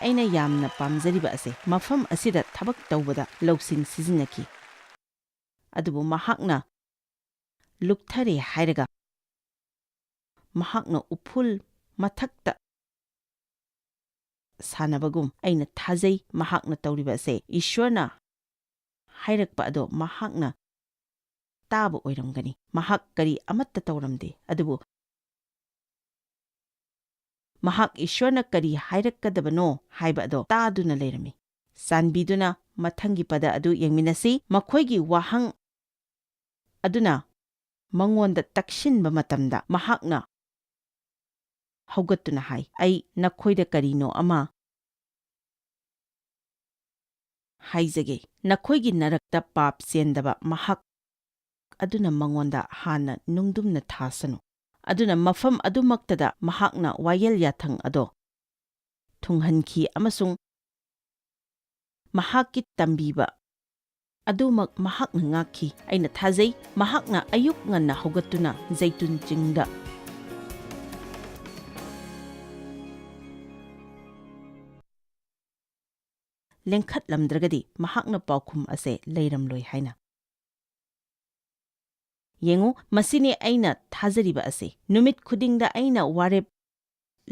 ꯑꯩꯅ ꯌꯥꯝꯅ ꯄꯥꯝꯖꯔꯤꯕ ꯑꯁꯦ꯫ ꯃꯐꯝ ꯑꯁꯤꯗ ꯊꯕꯛ ꯇꯧꯕꯗ ꯂꯧꯁꯤꯡ ꯁꯤꯖꯤꯟꯅꯈꯤ꯫ ꯑꯗꯨꯕꯨ ꯃꯍꯥꯛꯅ ꯂꯨꯞꯊꯔꯦ ꯍꯥꯏꯔꯒ ꯃꯍꯥꯛꯅ ꯎꯐꯨꯜ ꯃꯊꯛꯇ ꯁꯥꯟꯅꯕꯒꯨꯝ, ꯑꯩꯅ ꯊꯥꯖꯩ ꯃꯍꯥꯛꯅ ꯇꯧꯔꯤꯕ ꯑꯁꯦ ꯏꯁ꯭ꯋꯔꯅ ꯍꯥꯏꯔꯛꯄ ꯑꯗꯣ ꯃꯍꯥꯛꯅ ꯇꯥꯕ ꯑꯣꯏꯔꯝꯒꯅꯤ꯫ ꯃꯍꯥꯛ ꯀꯔꯤ ꯑꯃꯠꯇ ꯇꯧꯔꯝꯗꯦ, ꯑꯗꯨꯕꯨ ꯃꯍꯥꯛ ꯏꯁ꯭ꯋꯔꯅ ꯀꯔꯤ ꯍꯥꯏꯔꯛꯀꯗꯕꯅꯣ ꯍꯥꯏꯕ ꯑꯗꯣ ꯇꯥꯗꯨꯅ ꯂꯩꯔꯝꯃꯤ꯫ ꯆꯥꯟꯕꯤꯗꯨꯅ ꯃꯊꯪꯒꯤ ꯄꯗ ꯑꯗꯨ ꯌꯦꯡꯃꯤꯟꯅꯁꯤ꯫ ꯃꯈꯣꯏꯒꯤ ꯋꯥꯍꯪ ꯑꯗꯨꯅ ꯃꯉꯣꯟꯗ ꯇꯛꯁꯤꯟꯕ ꯃꯇꯝꯗ ꯃꯍꯥꯛꯅ ꯍꯧꯒꯠꯇꯨꯅ ꯍꯥꯏ, "ꯑꯩ ꯅꯈꯣꯏꯗ ꯀꯔꯤꯅꯣ ꯑꯃ ꯍꯥꯏꯖꯒꯦ꯫ ꯅꯈꯣꯏꯒꯤ ꯅꯔꯛꯇ ꯄꯥꯞ ꯆꯦꯟꯗꯕ ꯃꯍꯥꯛ ꯑꯗꯨꯅ ꯃꯉꯣꯟꯗ ꯍꯥꯟꯅ ꯅꯨꯡꯗꯨꯝꯅ ꯊꯥꯁꯅꯨ꯫" ꯑꯗꯨꯅ ꯃꯐꯝ ꯑꯗꯨꯃꯛꯇꯗ ꯃꯍꯥꯛꯅ ꯋꯥꯌꯦꯜ ꯌꯥꯊꯪ ꯑꯗꯣ ꯊꯨꯡꯍꯟꯈꯤ ꯑꯃꯁꯨꯡ ꯃꯍꯥꯛꯀꯤ ꯇꯝꯕꯤꯕ ꯑꯗꯨꯃꯛ ꯃꯍꯥꯛꯅ ꯉꯥꯛꯈꯤ꯫ ꯑꯩꯅ ꯊꯥꯖꯩ, ꯃꯍꯥꯛꯅ ꯑꯌꯨꯛ ꯉꯟꯅ ꯍꯧꯒꯠꯇꯨꯅ ꯖꯩꯇꯨꯟ ꯆꯤꯡꯗ ꯂꯦꯡꯈꯠꯂꯝꯗ꯭ꯔꯒꯗꯤ ꯃꯍꯥꯛꯅ ꯄꯥꯎꯈꯨꯝ ꯑꯁꯦ ꯂꯩꯔꯝꯂꯣꯏ ꯍꯥꯏꯅ꯫ ꯌꯦꯡꯉꯨ, ꯃꯁꯤꯅꯤ ꯑꯩꯅ ꯊꯥꯖꯔꯤꯕ ꯑꯁꯤ꯫ ꯅꯨꯃꯤꯠ ꯈꯨꯗꯤꯡꯗ ꯑꯩꯅ ꯋꯥꯔꯦꯞ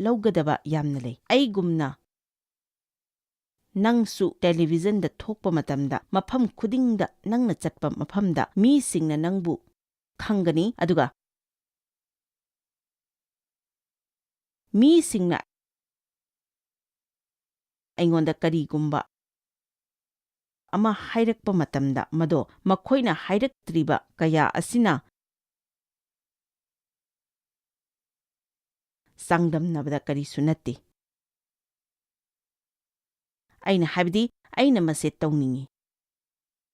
ꯂꯧꯒꯗꯕ ꯌꯥꯝꯅ ꯂꯩ꯫ ꯑꯩꯒꯨꯝꯅ ꯅꯪꯁꯨ ꯇꯦꯂꯤꯚꯤꯖꯟꯗ ꯊꯣꯛꯄ ꯃꯇꯝꯗ, ꯃꯐꯝ ꯈꯨꯗꯤꯡꯗ ꯅꯪꯅ ꯆꯠꯄ ꯃꯐꯝꯗ ꯃꯤꯁꯤꯡꯅ ꯅꯪꯕꯨ ꯈꯪꯒꯅꯤ, ꯑꯗꯨꯒ ꯃꯤꯁꯤꯡꯅ ꯑꯩꯉꯣꯟꯗ ꯀꯔꯤꯒꯨꯝꯕ ꯑꯃ ꯍꯥꯏꯔꯛꯄ ꯃꯇꯝꯗ, ꯃꯗꯣ ꯃꯈꯣꯏꯅ ꯍꯥꯏꯔꯛꯇ꯭ꯔꯤꯕ ꯀꯌꯥ ꯑꯁꯤꯅ ꯆꯥꯡꯗꯝꯅꯕꯗ ꯀꯔꯤꯁꯨ ꯅꯠꯇꯦ꯫ ꯑꯩꯅ ꯍꯥꯏꯕꯗꯤ, ꯑꯩꯅ ꯃꯁꯤ ꯇꯧꯅꯤꯡꯏ,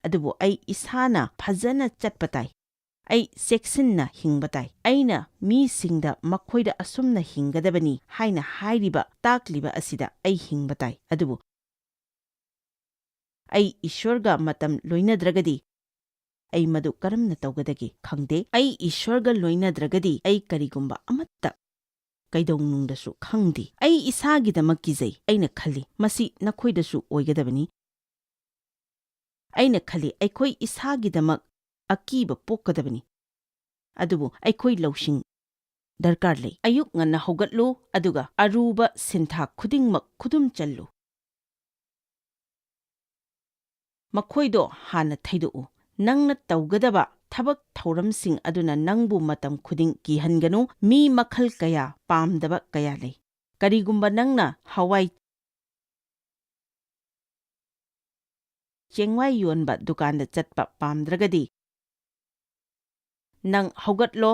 ꯑꯗꯨꯕꯨ ꯑꯩ ꯏꯁꯥꯅ ꯐꯖꯅ ꯆꯠꯄ ꯇꯥꯏ꯫ ꯑꯩ ꯆꯦꯛꯁꯤꯟꯅ ꯍꯤꯡꯕ ꯇꯥꯏ꯫ ꯑꯩꯅ ꯃꯤꯁꯤꯡꯗ ꯃꯈꯣꯏꯗ ꯑꯁꯨꯝꯅ ꯍꯤꯡꯒꯗꯕꯅꯤ ꯍꯥꯏꯅ ꯍꯥꯏꯔꯤꯕ, ꯇꯥꯛꯂꯤꯕ ꯑꯁꯤꯗ ꯑꯩ ꯍꯤꯡꯕ ꯇꯥꯏ꯫ ꯑꯗꯨꯕꯨ ꯑꯩ ꯏꯁ꯭ꯋꯔꯒ ꯃꯇꯝ ꯂꯣꯏꯅꯗ꯭ꯔꯒꯗꯤ ꯑꯩ ꯃꯗꯨ ꯀꯔꯝꯅ ꯇꯧꯒꯗꯒꯦ? ꯈꯪꯗꯦ꯫ ꯑꯩ ꯏꯁ꯭ꯋꯔꯒ ꯂꯣꯏꯅꯗ꯭ꯔꯒꯗꯤ ꯑꯩ ꯀꯔꯤꯒꯨꯝꯕ ꯑꯃꯠꯇ ꯀꯩꯗꯧꯅꯨꯡꯗꯁꯨ ꯈꯪꯗꯦ꯫ ꯑꯩ ꯏꯁꯥꯒꯤꯗꯃꯛ ꯀꯤꯖꯩ꯫ ꯑꯩꯅ ꯈꯜꯂꯤ, ꯃꯁꯤ ꯅꯈꯣꯏꯗꯁꯨ ꯑꯣꯏꯒꯗꯕꯅꯤ꯫ ꯑꯩꯅ ꯈꯜꯂꯤ, ꯑꯩꯈꯣꯏ ꯏꯁꯥꯒꯤꯗꯃꯛ ꯑꯀꯤꯕ ꯄꯣꯛꯀꯗꯕꯅꯤ꯫ ꯑꯗꯨꯕꯨ ꯑꯩꯈꯣꯏ ꯂꯧꯁꯤꯡ ꯗꯔꯀꯥꯔ ꯂꯩ꯫ ꯑꯌꯨꯛ ꯉꯟꯅ ꯍꯧꯒꯠꯂꯨ, ꯑꯗꯨꯒ ꯑꯔꯨꯕ ꯁꯤꯟꯊꯥ ꯈꯨꯗꯤꯡꯃꯛ ꯈꯨꯗꯨꯝ ꯆꯜꯂꯨ꯫ ꯃꯈꯣꯏꯗꯣ ꯍꯥꯟꯅ ꯊꯩꯗꯣꯛꯎ꯫ ꯅꯪꯅ ꯇꯧꯒꯗꯕ ꯊꯕꯛ ꯊꯧꯔꯝꯁꯤꯡ ꯑꯗꯨꯅ ꯅꯪꯕꯨ ꯃꯇꯝ ꯈꯨꯗꯤꯡ ꯀꯤꯍꯟꯒꯅꯨ꯫ ꯃꯤ ꯃꯈꯜ ꯀꯌꯥ, ꯄꯥꯝꯗꯕ ꯀꯌꯥ ꯂꯩ꯫ ꯀꯔꯤꯒꯨꯝꯕ ꯅꯪꯅ ꯍꯋꯥꯏ ꯆꯦꯡꯋꯥꯏ ꯌꯣꯟꯕ ꯗꯨꯀꯥꯟꯗ ꯆꯠꯄ ꯄꯥꯝꯗ꯭ꯔꯒꯗꯤ, ꯅꯪ ꯍꯧꯒꯠꯂꯣ,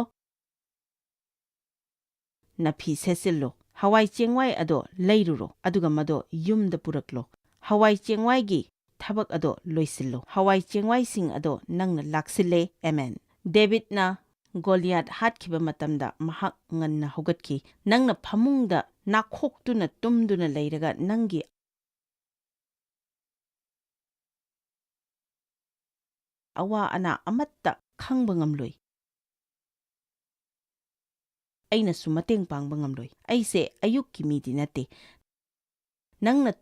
ꯅꯐꯤ ꯁꯦꯠꯆꯤꯜꯂꯣ, ꯍꯋꯥꯏ ꯆꯦꯡꯋꯥꯏ ꯑꯗꯣ ꯂꯩꯔꯨꯔꯣ, ꯑꯗꯨꯒ ꯃꯗꯣ ꯌꯨꯝꯗ ꯄꯨꯔꯛꯂꯣ꯫ ꯍꯋꯥꯏ ꯆꯦꯡꯋꯥꯏꯒꯤ ꯊꯕꯛ ꯑꯗꯣ ꯂꯣꯏꯁꯤꯜꯂꯣ꯫ ꯍꯋꯥꯏ ꯆꯦꯡꯋꯥꯏꯁꯤꯡ ꯑꯗꯣ ꯅꯪꯅ ꯂꯥꯛꯁꯤꯜꯂꯦ꯫ ꯑꯦꯃꯦꯟ꯫ ꯗꯦꯕꯤꯗꯅ ꯒꯣꯂꯤꯌꯥꯠ ꯍꯥꯠꯈꯤꯕ ꯃꯇꯝꯗ ꯃꯍꯥꯛ ꯉꯟꯅ ꯍꯧꯒꯠꯈꯤ꯫ ꯅꯪꯅ ꯐꯃꯨꯡꯗ ꯅꯥꯈꯣꯛꯇꯨꯅ ꯇꯨꯝꯗꯨꯅ ꯂꯩꯔꯒ ꯅꯪꯒꯤ ꯑꯋꯥ ꯑꯅꯥ ꯑꯃꯠꯇ ꯈꯪꯕ ꯉꯝꯂꯣꯏ꯫ ꯑꯩꯅꯁꯨ ꯃꯇꯦꯡ ꯄꯥꯡꯕ ꯉꯝꯂꯣꯏ꯫ ꯑꯩꯁꯦ ꯑꯌꯨꯛꯀꯤ ꯃꯤꯗꯤ ꯅꯠꯇꯦ꯫ ꯅꯪꯅ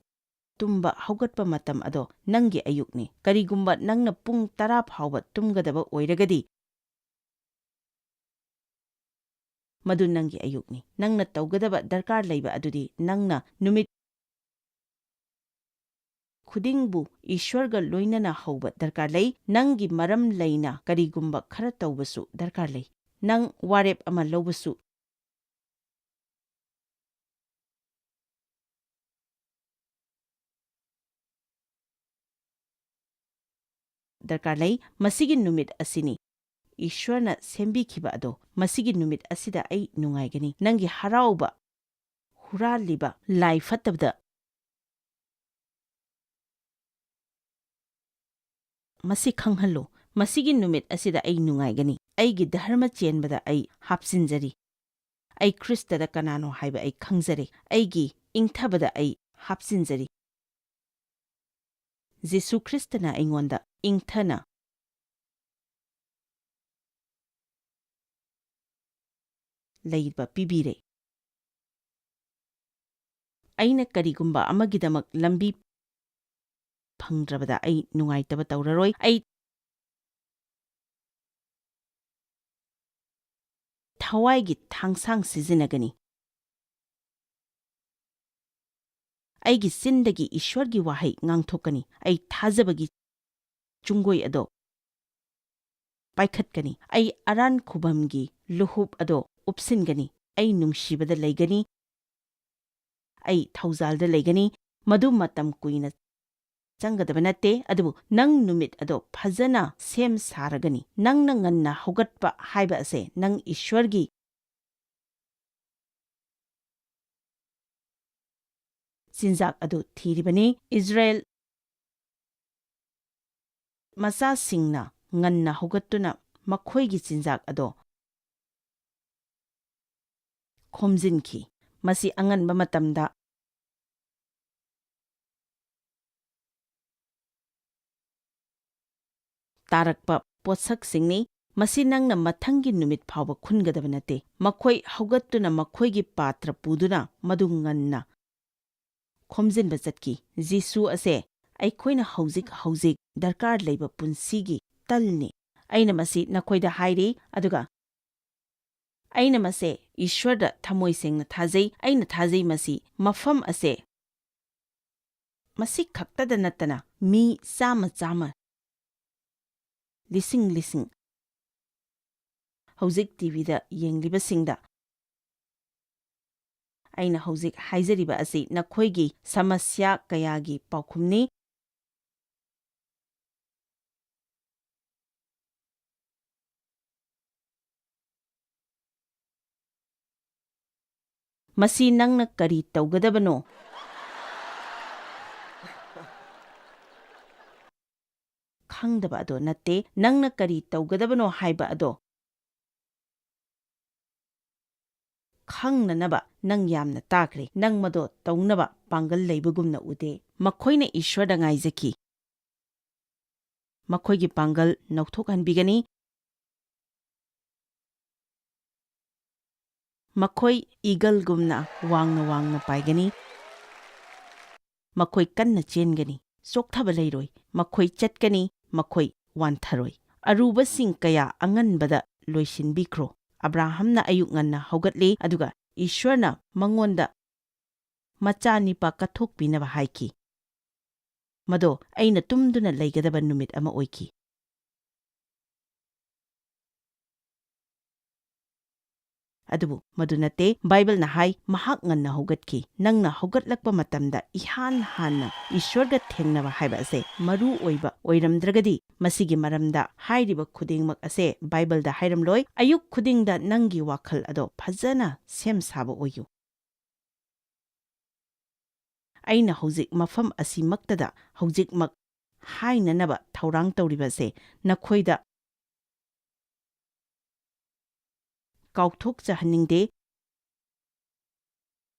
ꯇꯨꯝꯕ ꯍꯧꯒꯠꯄ ꯃꯇꯝ ꯑꯗꯣ ꯅꯪꯒꯤ ꯑꯌꯨꯛꯅꯤ꯫ ꯀꯔꯤꯒꯨꯝꯕ ꯅꯪꯅ ꯄꯨꯡ ꯇꯔꯥ ꯐꯥꯎꯕ ꯇꯨꯝꯒꯗꯕ ꯑꯣꯏꯔꯒꯗꯤ, ꯃꯗꯨ ꯅꯪꯒꯤ ꯑꯌꯨꯛꯅꯤ꯫ ꯅꯪꯅ ꯇꯧꯒꯗꯕ ꯗꯔꯀꯥꯔ ꯂꯩꯕ ꯑꯗꯨꯗꯤ ꯅꯪꯅ ꯅꯨꯃꯤꯠ ꯈꯨꯗꯤꯡꯕꯨ ꯏꯁ꯭ꯋꯔꯒ ꯂꯣꯏꯅꯅ ꯍꯧꯕ ꯗꯔꯀꯥꯔ ꯂꯩ꯫ ꯅꯪꯒꯤ ꯃꯔꯝ ꯂꯩꯅ ꯀꯔꯤꯒꯨꯝꯕ ꯈꯔ ꯇꯧꯕꯁꯨ ꯗꯔꯀꯥꯔ ꯂꯩ꯫ ꯅꯪ ꯋꯥꯔꯦꯞ ꯑꯃ ꯂꯧꯕꯁꯨ ꯗꯔꯀꯥꯔ ꯂꯩ꯫ ꯃꯁꯤꯒꯤ ꯅꯨꯃꯤꯠ ꯑꯁꯤꯅꯤ꯫ ꯏꯁ꯭ꯋꯔꯅ ꯁꯦꯝꯕꯤꯈꯤꯕ ꯑꯗꯣ, ꯃꯁꯤꯒꯤ ꯅꯨꯃꯤꯠ ꯑꯁꯤꯗ ꯑꯩ ꯅꯨꯡꯉꯥꯏꯒꯅꯤ꯫ ꯅꯪꯒꯤ ꯍꯔꯥꯎꯕ ꯍꯨꯔꯥꯜꯂꯤꯕ ꯂꯥꯏ ꯐꯠꯇꯕꯗ ꯃꯁꯤ ꯈꯪꯍꯜꯂꯨ, "ꯃꯁꯤꯒꯤ ꯅꯨꯃꯤꯠ ꯑꯁꯤꯗ ꯑꯩ ꯅꯨꯡꯉꯥꯏꯒꯅꯤ, ꯑꯩꯒꯤ ꯙꯔꯃ ꯆꯦꯟꯕꯗ ꯑꯩ ꯍꯥꯞꯆꯤꯟꯖꯔꯤ, ꯑꯩ ꯈ꯭ꯔꯤꯁꯇꯗ ꯀꯅꯥꯅꯣ ꯍꯥꯏꯕ ꯑꯩ ꯈꯪꯖꯔꯦ, ꯑꯩꯒꯤ ꯏꯪꯊꯕꯗ ꯑꯩ ꯍꯥꯞꯆꯤꯟꯖꯔꯤ"꯫ ꯖꯤꯁꯨ ꯈ꯭ꯔꯤꯁꯇꯅ ꯑꯩꯉꯣꯟꯗ ꯏꯪꯊꯅ ꯂꯩꯕ ꯄꯤꯕꯤꯔꯦ꯫ ꯑꯩꯅ ꯀꯔꯤꯒꯨꯝꯕ ꯑꯃꯒꯤꯗꯃꯛ ꯂꯝꯕꯤ ꯐꯪꯗ꯭ꯔꯕꯗ ꯑꯩ ꯅꯨꯡꯉꯥꯏꯇꯕ ꯇꯧꯔꯔꯣꯏ꯫ ꯑꯩ ꯊꯋꯥꯏꯒꯤ ꯊꯥꯡꯁꯥꯡ ꯁꯤꯖꯤꯟꯅꯒꯅꯤ꯫ ꯑꯩꯒꯤ ꯆꯤꯟꯗꯒꯤ ꯏꯁ꯭ꯋꯔꯒꯤ ꯋꯥꯍꯩ ꯉꯥꯡꯊꯣꯛꯀꯅꯤ꯫ ꯑꯩ ꯊꯥꯖꯕꯒꯤ ꯆꯨꯡꯒꯣꯏ ꯑꯗꯣ ꯄꯥꯏꯈꯠꯀꯅꯤ꯫ ꯑꯩ ꯑꯔꯥꯟ ꯈꯨꯕꯝꯒꯤ ꯂꯨꯍꯨꯞ ꯑꯗꯣ ꯎꯞꯁꯤꯟꯒꯅꯤ꯫ ꯑꯩ ꯅꯨꯡꯁꯤꯕꯗ ꯂꯩꯒꯅꯤ꯫ ꯑꯩ ꯊꯧꯖꯥꯜꯗ ꯂꯩꯒꯅꯤ꯫ ꯃꯗꯨ ꯃꯇꯝ ꯀꯨꯏꯅ ꯆꯪꯒꯗꯕ ꯅꯠꯇꯦ, ꯑꯗꯨꯕꯨ ꯅꯪ ꯅꯨꯃꯤꯠ ꯑꯗꯣ ꯐꯖꯅ ꯁꯦꯝ ꯁꯥꯔꯒꯅꯤ꯫ ꯅꯪꯅ ꯉꯟꯅ ꯍꯧꯒꯠꯄ ꯍꯥꯏꯕ ꯑꯁꯦ ꯅꯪ ꯏꯁ꯭ꯋꯔꯒꯤ ꯆꯤꯟꯖꯥꯛ ꯑꯗꯨ ꯊꯤꯔꯤꯕꯅꯤ꯫ ꯏꯁ꯭ꯔꯥꯌꯦꯜ ꯃꯆꯥꯁꯤꯡꯅ ꯉꯟꯅ ꯍꯧꯒꯠꯇꯨꯅ ꯃꯈꯣꯏꯒꯤ ꯆꯤꯟꯖꯥꯛ ꯑꯗꯣ ꯈꯣꯝꯖꯤꯟꯈꯤ꯫ ꯃꯁꯤ ꯑꯉꯟꯕ ꯃꯇꯝꯗ ꯇꯥꯔꯛꯄ ꯄꯣꯠꯁꯛꯁꯤꯡꯅꯤ꯫ ꯃꯁꯤ ꯅꯪꯅ ꯃꯊꯪꯒꯤ ꯅꯨꯃꯤꯠ ꯐꯥꯎꯕ ꯈꯨꯟꯒꯗꯕ ꯅꯠꯇꯦ꯫ ꯃꯈꯣꯏ ꯍꯧꯒꯠꯇꯨꯅ ꯃꯈꯣꯏꯒꯤ ꯄꯥꯇ꯭ꯔ ꯄꯨꯗꯨꯅ ꯃꯗꯨ ꯉꯟꯅ ꯈꯣꯝꯖꯤꯟꯕ ꯆꯠꯈꯤ꯫ ꯖꯤꯁꯨ ꯑꯁꯦ ꯑꯩꯈꯣꯏꯅ ꯍꯧꯖꯤꯛ ꯍꯧꯖꯤꯛ ꯗꯔꯀꯥꯔ ꯂꯩꯕ ꯄꯨꯟꯁꯤꯒꯤ ꯇꯜꯅꯤ꯫ ꯑꯩꯅ ꯃꯁꯤ ꯅꯈꯣꯏꯗ ꯍꯥꯏꯔꯤ, ꯑꯗꯨꯒ ꯑꯩꯅ ꯃꯁꯦ ꯏꯁ꯭ꯋꯔꯗ ꯊꯃꯣꯏ ꯁꯦꯡꯅ ꯊꯥꯖꯩ꯫ ꯑꯩꯅ ꯊꯥꯖꯩ ꯃꯁꯤ ꯃꯐꯝ ꯑꯁꯦ ꯃꯁꯤ ꯈꯛꯇꯗ ꯅꯠꯇꯅ ꯃꯤ ꯆꯥꯝꯃ ꯆꯥꯝꯃ, ꯂꯤꯁꯤꯡ ꯂꯤꯁꯤꯡ ꯍꯧꯖꯤꯛ ꯇꯤꯚꯤꯗ ꯌꯦꯡꯂꯤꯕꯁꯤꯡꯗ ꯑꯩꯅ ꯍꯧꯖꯤꯛ ꯍꯥꯏꯖꯔꯤꯕ ꯑꯁꯤ ꯅꯈꯣꯏꯒꯤ ꯁꯃꯁ꯭ꯌꯥ ꯀꯌꯥꯒꯤ ꯄꯥꯎꯈꯨꯝꯅꯤ꯫ ꯃꯁꯤ ꯅꯪꯅ ꯀꯔꯤ ꯇꯧꯒꯗꯕꯅꯣ ꯈꯪꯗꯕ ꯑꯗꯣ ꯅꯠꯇꯦ, ꯅꯪꯅ ꯀꯔꯤ ꯇꯧꯒꯗꯕꯅꯣ ꯍꯥꯏꯕ ꯑꯗꯣ ꯈꯪꯅꯅꯕ ꯅꯪ ꯌꯥꯝꯅ ꯇꯥꯈ꯭ꯔꯦ꯫ ꯅꯪ ꯃꯗꯣ ꯇꯧꯅꯕ ꯄꯥꯡꯒꯜ ꯂꯩꯕꯒꯨꯝꯅ ꯎꯗꯦ꯫ ꯃꯈꯣꯏꯅ ꯏꯁ꯭ꯋꯔꯗ ꯉꯥꯏꯖꯈꯤ꯫ ꯃꯈꯣꯏꯒꯤ ꯄꯥꯡꯒꯜ ꯅꯧꯊꯣꯛꯍꯟꯕꯤꯒꯅꯤ꯫ ꯃꯈꯣꯏ ꯏꯒꯜꯒꯨꯝꯅ ꯋꯥꯡꯅ ꯋꯥꯡꯅ ꯄꯥꯏꯒꯅꯤ꯫ ꯃꯈꯣꯏ ꯀꯟꯅ ꯆꯦꯟꯒꯅꯤ, ꯆꯣꯛꯊꯕ ꯂꯩꯔꯣꯏ꯫ ꯃꯈꯣꯏ ꯆꯠꯀꯅꯤ, ꯃꯈꯣꯏ ꯋꯥꯟꯊꯔꯣꯏ꯫ ꯑꯔꯨꯕꯁꯤꯡ ꯀꯌꯥ ꯑꯉꯟꯕꯗ ꯂꯣꯏꯁꯤꯟꯕꯤꯈ꯭ꯔꯣ꯫ ꯑꯕ꯭ꯔꯥꯍꯝꯅ ꯑꯌꯨꯛ ꯉꯟꯅ ꯍꯧꯒꯠꯂꯤ, ꯑꯗꯨꯒ ꯏꯁ꯭ꯋꯔꯅ ꯃꯉꯣꯟꯗ ꯃꯆꯥ ꯅꯤꯄꯥ ꯀꯠꯊꯣꯛꯄꯤꯅꯕ ꯍꯥꯏꯈꯤ꯫ ꯃꯗꯣ ꯑꯩꯅ ꯇꯨꯝꯗꯨꯅ ꯂꯩꯒꯗꯕ ꯅꯨꯃꯤꯠ ꯑꯃ ꯑꯣꯏꯈꯤ꯫ ꯑꯗꯨꯕꯨ ꯃꯗꯨ ꯅꯠꯇꯦ꯫ ꯕꯥꯏꯕꯜꯅ ꯍꯥꯏ, "ꯃꯍꯥꯛ ꯉꯟꯅ ꯍꯧꯒꯠꯈꯤ꯫" ꯅꯪꯅ ꯍꯧꯒꯠꯂꯛꯄ ꯃꯇꯝꯗ ꯏꯍꯥꯟ ꯍꯥꯟꯅ ꯏꯁ꯭ꯋꯔꯒ ꯊꯦꯡꯅꯕ ꯍꯥꯏꯕ ꯑꯁꯦ ꯃꯔꯨ ꯑꯣꯏꯕ ꯑꯣꯏꯔꯝꯗ꯭ꯔꯒꯗꯤ, ꯃꯁꯤꯒꯤ ꯃꯔꯝꯗ ꯍꯥꯏꯔꯤꯕ ꯈꯨꯗꯤꯡꯃꯛ ꯑꯁꯦ ꯕꯥꯏꯕꯜꯗ ꯍꯥꯏꯔꯝꯂꯣꯏ꯫ ꯑꯌꯨꯛ ꯈꯨꯗꯤꯡꯗ ꯅꯪꯒꯤ ꯋꯥꯈꯜ ꯑꯗꯣ ꯐꯖꯅ ꯁꯦꯝ ꯁꯥꯕ ꯑꯣꯏꯌꯨ꯫ ꯑꯩꯅ ꯍꯧꯖꯤꯛ ꯃꯐꯝ ꯑꯁꯤꯃꯛꯇꯗ ꯍꯧꯖꯤꯛꯃꯛ ꯍꯥꯏꯅꯅꯕ ꯊꯧꯔꯥꯡ ꯇꯧꯔꯤꯕꯁꯦ ꯅꯈꯣꯏꯗ ꯀꯥꯎꯊꯣꯛꯆꯍꯟꯅꯤꯡꯗꯦ꯫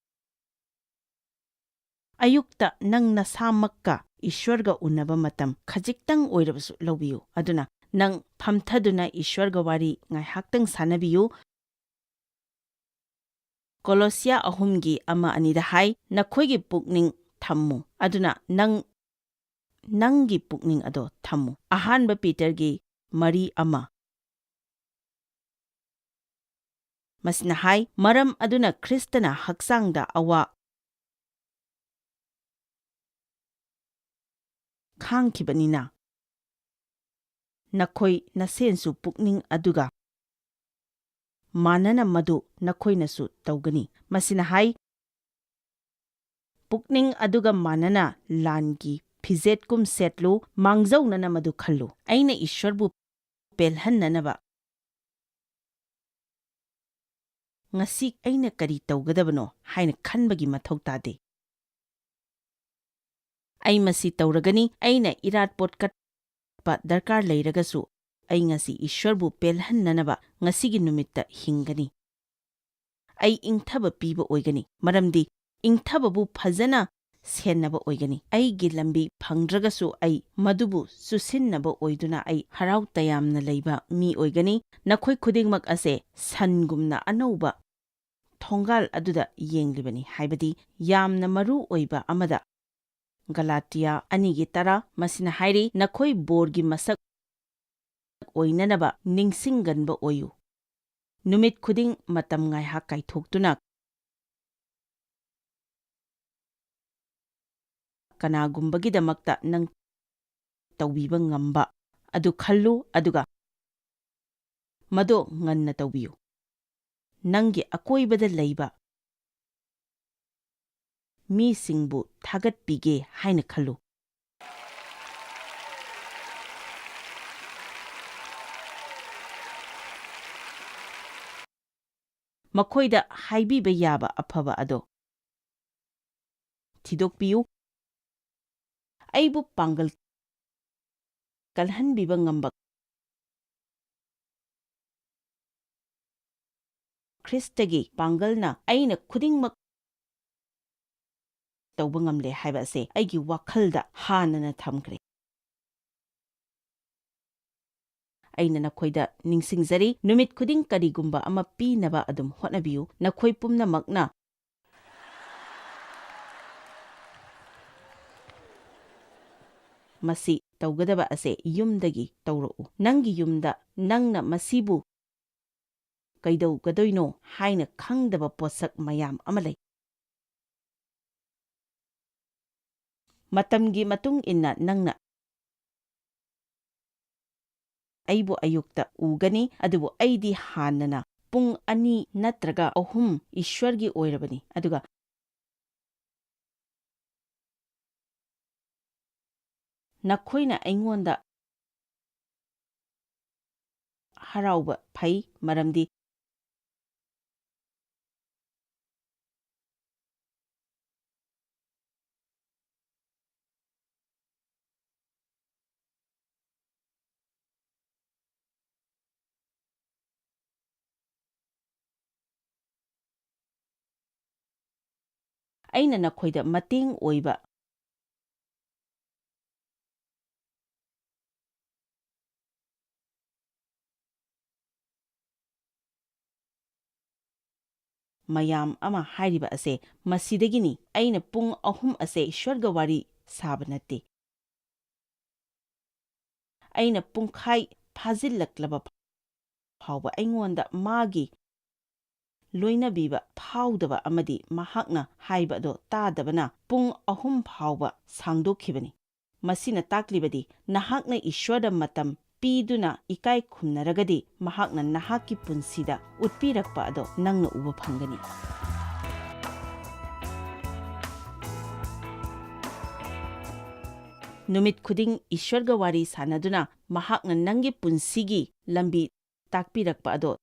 ꯑꯌꯨꯛꯇ ꯅꯪ ꯅꯁꯥꯃꯛꯀ ꯏꯁ꯭ꯋꯔꯒ ꯎꯅꯕ ꯃꯇꯝ ꯈꯖꯤꯛꯇꯪ ꯑꯣꯏꯔꯕꯁꯨ ꯂꯧꯕꯤꯌꯨ꯫ ꯑꯗꯨꯅ ꯅꯪ ꯐꯝꯊꯗꯨꯅ ꯏꯁ꯭ꯋꯔꯒ ꯋꯥꯔꯤ ꯉꯥꯏꯍꯥꯛꯇꯪ ꯁꯥꯟꯅꯕꯤꯌꯨ꯫ ꯀꯣꯂꯣꯁꯤꯌꯥ ꯑꯍꯨꯝꯒꯤ ꯑꯃ ꯑꯅꯤꯗ ꯍꯥꯏ, "ꯅꯈꯣꯏꯒꯤ ꯄꯨꯛꯅꯤꯡ ꯊꯝꯃꯨ꯫" ꯑꯗꯨꯅ ꯅꯪ, ꯅꯪꯒꯤ ꯄꯨꯛꯅꯤꯡ ꯑꯗꯣ ꯊꯝꯃꯨ꯫ ꯑꯍꯥꯟꯕ ꯄꯤꯇꯔꯒꯤ ꯃꯔꯤ ꯑꯃ꯫ ꯃꯁꯤꯅ ꯍꯥꯏ, "ꯃꯔꯝ ꯑꯗꯨꯅ ꯈ꯭ꯔꯤꯁꯇꯅ ꯍꯛꯆꯥꯡꯗ ꯑꯋꯥ ꯈꯥꯡꯈꯤꯕꯅꯤꯅ, ꯅꯈꯣꯏ ꯅꯁꯦꯟꯁꯨ ꯄꯨꯛꯅꯤꯡ ꯑꯗꯨꯒ ꯃꯥꯟꯅꯅ ꯃꯗꯨ ꯅꯈꯣꯏꯅꯁꯨ ꯇꯧꯒꯅꯤ꯫" ꯃꯁꯤꯅ ꯍꯥꯏ, ꯄꯨꯛꯅꯤꯡ ꯑꯗꯨꯒ ꯃꯥꯟꯅꯅ ꯂꯥꯟꯒꯤ ꯐꯤꯖꯦꯠꯀꯨꯝ ꯁꯦꯠꯂꯨ, ꯃꯥꯡꯖꯧꯅꯅ ꯃꯗꯨ ꯈꯜꯂꯨ꯫ ꯑꯩꯅ ꯏꯁ꯭ꯋꯔꯕꯨ ꯄꯦꯜꯍꯟꯅꯅꯕ ꯉꯁꯤ ꯑꯩꯅ ꯀꯔꯤ ꯇꯧꯒꯗꯕꯅꯣ ꯍꯥꯏꯅ ꯈꯟꯕꯒꯤ ꯃꯊꯧ ꯇꯥꯗꯦ꯫ "ꯑꯩ ꯃꯁꯤ ꯇꯧꯔꯒꯅꯤ, ꯑꯩꯅ ꯏꯔꯥꯠꯄꯣꯠ ꯀꯠꯄ ꯗꯔꯀꯥꯔ ꯂꯩꯔꯒꯁꯨ, ꯑꯩ ꯉꯁꯤ ꯏꯁ꯭ꯋꯔꯕꯨ ꯄꯦꯜꯍꯟꯅꯅꯕ ꯉꯁꯤꯒꯤ ꯅꯨꯃꯤꯠꯇ ꯍꯤꯡꯒꯅꯤ꯫ ꯑꯩ ꯏꯪꯊꯕ ꯄꯤꯕ ꯑꯣꯏꯒꯅꯤ, ꯃꯔꯝꯗꯤ ꯏꯪꯊꯕꯕꯨ ꯐꯖꯅ ꯁꯦꯟꯅꯕ ꯑꯣꯏꯒꯅꯤ꯫ ꯑꯩꯒꯤ ꯂꯝꯕꯤ ꯐꯪꯗ꯭ꯔꯒꯁꯨ ꯑꯩ ꯃꯗꯨꯕꯨ ꯆꯨꯁꯤꯟꯅꯕ ꯑꯣꯏꯗꯨꯅ ꯑꯩ ꯍꯔꯥꯎ ꯇꯌꯥꯝꯅ ꯂꯩꯕ ꯃꯤ ꯑꯣꯏꯒꯅꯤ꯫ ꯅꯈꯣꯏ ꯈꯨꯗꯤꯡꯃꯛ ꯑꯁꯦ ꯁꯟꯒꯨꯝꯅ ꯑꯅꯧꯕ ꯊꯣꯡꯒꯥꯜ ꯑꯗꯨꯗ ꯌꯦꯡꯂꯤꯕꯅꯤ, ꯍꯥꯏꯕꯗꯤ ꯌꯥꯝꯅ ꯃꯔꯨ ꯑꯣꯏꯕ ꯑꯃꯗ꯫ ꯒꯂꯥꯇꯤꯌꯥ ꯑꯅꯤꯒꯤ ꯇꯔꯥ, ꯃꯁꯤꯅ ꯍꯥꯏꯔꯤ, "ꯅꯈꯣꯏ ꯕꯣꯔꯒꯤ ꯃꯁꯛ ꯑꯣꯏꯅꯅꯕ ꯅꯤꯡꯁꯤꯡꯒꯟꯕ ꯑꯣꯏꯌꯨ꯫ ꯅꯨꯃꯤꯠ ꯈꯨꯗꯤꯡ ꯃꯇꯝ ꯉꯥꯏꯍꯥꯛ ꯀꯥꯏꯊꯣꯛꯇꯨꯅ ꯀꯅꯥꯒꯨꯝꯕꯒꯤꯗꯃꯛꯇ ꯅꯪ ꯇꯧꯕꯤꯕ ꯉꯝꯕ ꯑꯗꯨ ꯈꯜꯂꯨ, ꯑꯗꯨꯒ ꯃꯗꯣ ꯉꯟꯅ ꯇꯧꯕꯤꯌꯨ꯫ ꯅꯪꯒꯤ ꯑꯀꯣꯏꯕꯗ ꯂꯩꯕ ꯃꯤꯁꯤꯡꯕꯨ ꯊꯥꯒꯠꯄꯤꯒꯦ ꯍꯥꯏꯅ ꯈꯜꯂꯨ꯫ ꯃꯈꯣꯏꯗ ꯍꯥꯏꯕꯤꯕ ꯌꯥꯕ ꯑꯐꯕ ꯑꯗꯣ ꯊꯤꯗꯣꯛꯄꯤꯌꯨ꯫ ꯑꯩꯕꯨ ꯄꯥꯡꯒꯜ ꯀꯜꯍꯟꯕꯤꯕ ꯉꯝꯕ ꯈ꯭ꯔꯤꯁꯇꯒꯤ ꯄꯥꯡꯒꯜꯅ ꯑꯩꯅ ꯈꯨꯗꯤꯡꯃꯛ ꯇꯧꯕ ꯉꯝꯂꯦ ꯍꯥꯏꯕ ꯑꯁꯦ ꯑꯩꯒꯤ ꯋꯥꯈꯜꯗ ꯍꯥꯟꯅꯅ ꯊꯝꯈ꯭ꯔꯦ꯫ ꯑꯩꯅ ꯅꯈꯣꯏꯗ ꯅꯤꯡꯁꯤꯡꯖꯔꯤ, ꯅꯨꯃꯤꯠ ꯈꯨꯗꯤꯡ ꯀꯔꯤꯒꯨꯝꯕ ꯑꯃ ꯄꯤꯅꯕ ꯑꯗꯨꯝ ꯍꯣꯠꯅꯕꯤꯌꯨ꯫ ꯅꯈꯣꯏ ꯄꯨꯝꯅꯃꯛꯅ ꯃꯁꯤ ꯇꯧꯒꯗꯕ ꯑꯁꯦ ꯌꯨꯝꯗꯒꯤ ꯇꯧꯔꯛꯎ꯫ ꯅꯪꯒꯤ ꯌꯨꯝꯗ ꯅꯪꯅ ꯃꯁꯤꯕꯨ ꯀꯩꯗꯧꯒꯗꯣꯏꯅꯣ ꯍꯥꯏꯅ ꯈꯪꯗꯕ ꯄꯣꯠꯁꯛ ꯃꯌꯥꯝ ꯑꯃ ꯂꯩ꯫ ꯃꯇꯝꯒꯤ ꯃꯇꯨꯡ ꯏꯟꯅ ꯅꯪꯅ ꯑꯩꯕꯨ ꯑꯌꯨꯛꯇ ꯎꯒꯅꯤ, ꯑꯗꯨꯕꯨ ꯑꯩꯗꯤ ꯍꯥꯟꯅꯅ ꯄꯨꯡ ꯑꯅꯤ ꯅꯠꯇ꯭ꯔꯒ ꯑꯍꯨꯝ ꯏꯁ꯭ꯋꯔꯒꯤ ꯑꯣꯏꯔꯕꯅꯤ, ꯑꯗꯨꯒ ꯅꯈꯣꯏꯅ ꯑꯩꯉꯣꯟꯗ ꯍꯔꯥꯎꯕ ꯐꯩ, ꯃꯔꯝꯗꯤ ꯑꯩꯅ ꯅꯈꯣꯏꯗ ꯃꯇꯦꯡ ꯑꯣꯏꯕ ꯃꯌꯥꯝ ꯑꯃ ꯍꯥꯏꯔꯤꯕ ꯑꯁꯦ ꯃꯁꯤꯗꯒꯤꯅꯤ꯫ ꯑꯩꯅ ꯄꯨꯡ ꯑꯍꯨꯝ ꯑꯁꯦ ꯏꯁ꯭ꯋꯔꯒ ꯋꯥꯔꯤ ꯁꯥꯕ ꯅꯠꯇꯦ꯫ ꯑꯩꯅ ꯄꯨꯡꯈꯥꯏ ꯐꯥꯖꯤꯜꯂꯛꯂꯕ ꯐꯥꯎꯕ ꯑꯩꯉꯣꯟꯗ ꯃꯥꯒꯤ ꯂꯣꯏꯅꯕꯤꯕ ꯐꯥꯎꯗꯕ ꯑꯃꯗꯤ ꯃꯍꯥꯛꯅ ꯍꯥꯏꯕ ꯑꯗꯣ ꯇꯥꯗꯕꯅ ꯄꯨꯡ ꯑꯍꯨꯝ ꯐꯥꯎꯕ ꯁꯥꯡꯗꯣꯛꯈꯤꯕꯅꯤ꯫ ꯃꯁꯤꯅ ꯇꯥꯛꯂꯤꯕꯗꯤ ꯅꯍꯥꯛꯅ ꯏꯁ꯭ꯋꯔꯗ ꯃꯇꯝ ꯄꯤꯗꯨꯅ ꯏꯀꯥꯏ ꯈꯨꯝꯅꯔꯒꯗꯤ ꯃꯍꯥꯛꯅ ꯅꯍꯥꯛꯀꯤ ꯄꯨꯟꯁꯤꯗ ꯎꯠꯄꯤꯔꯛꯄ ꯑꯗꯣ ꯅꯪꯅ ꯎꯕ ꯐꯪꯒꯅꯤ꯫ ꯅꯨꯃꯤꯠ ꯈꯨꯗꯤꯡ ꯏꯁ꯭ꯋꯔꯒ ꯋꯥꯔꯤ ꯁꯥꯟꯅꯗꯨꯅ ꯃꯍꯥꯛꯅ ꯅꯪꯒꯤ ꯄꯨꯟꯁꯤꯒꯤ ꯂꯝꯕꯤ ꯇꯥꯛꯄꯤꯔꯛꯄ ꯑꯗꯣ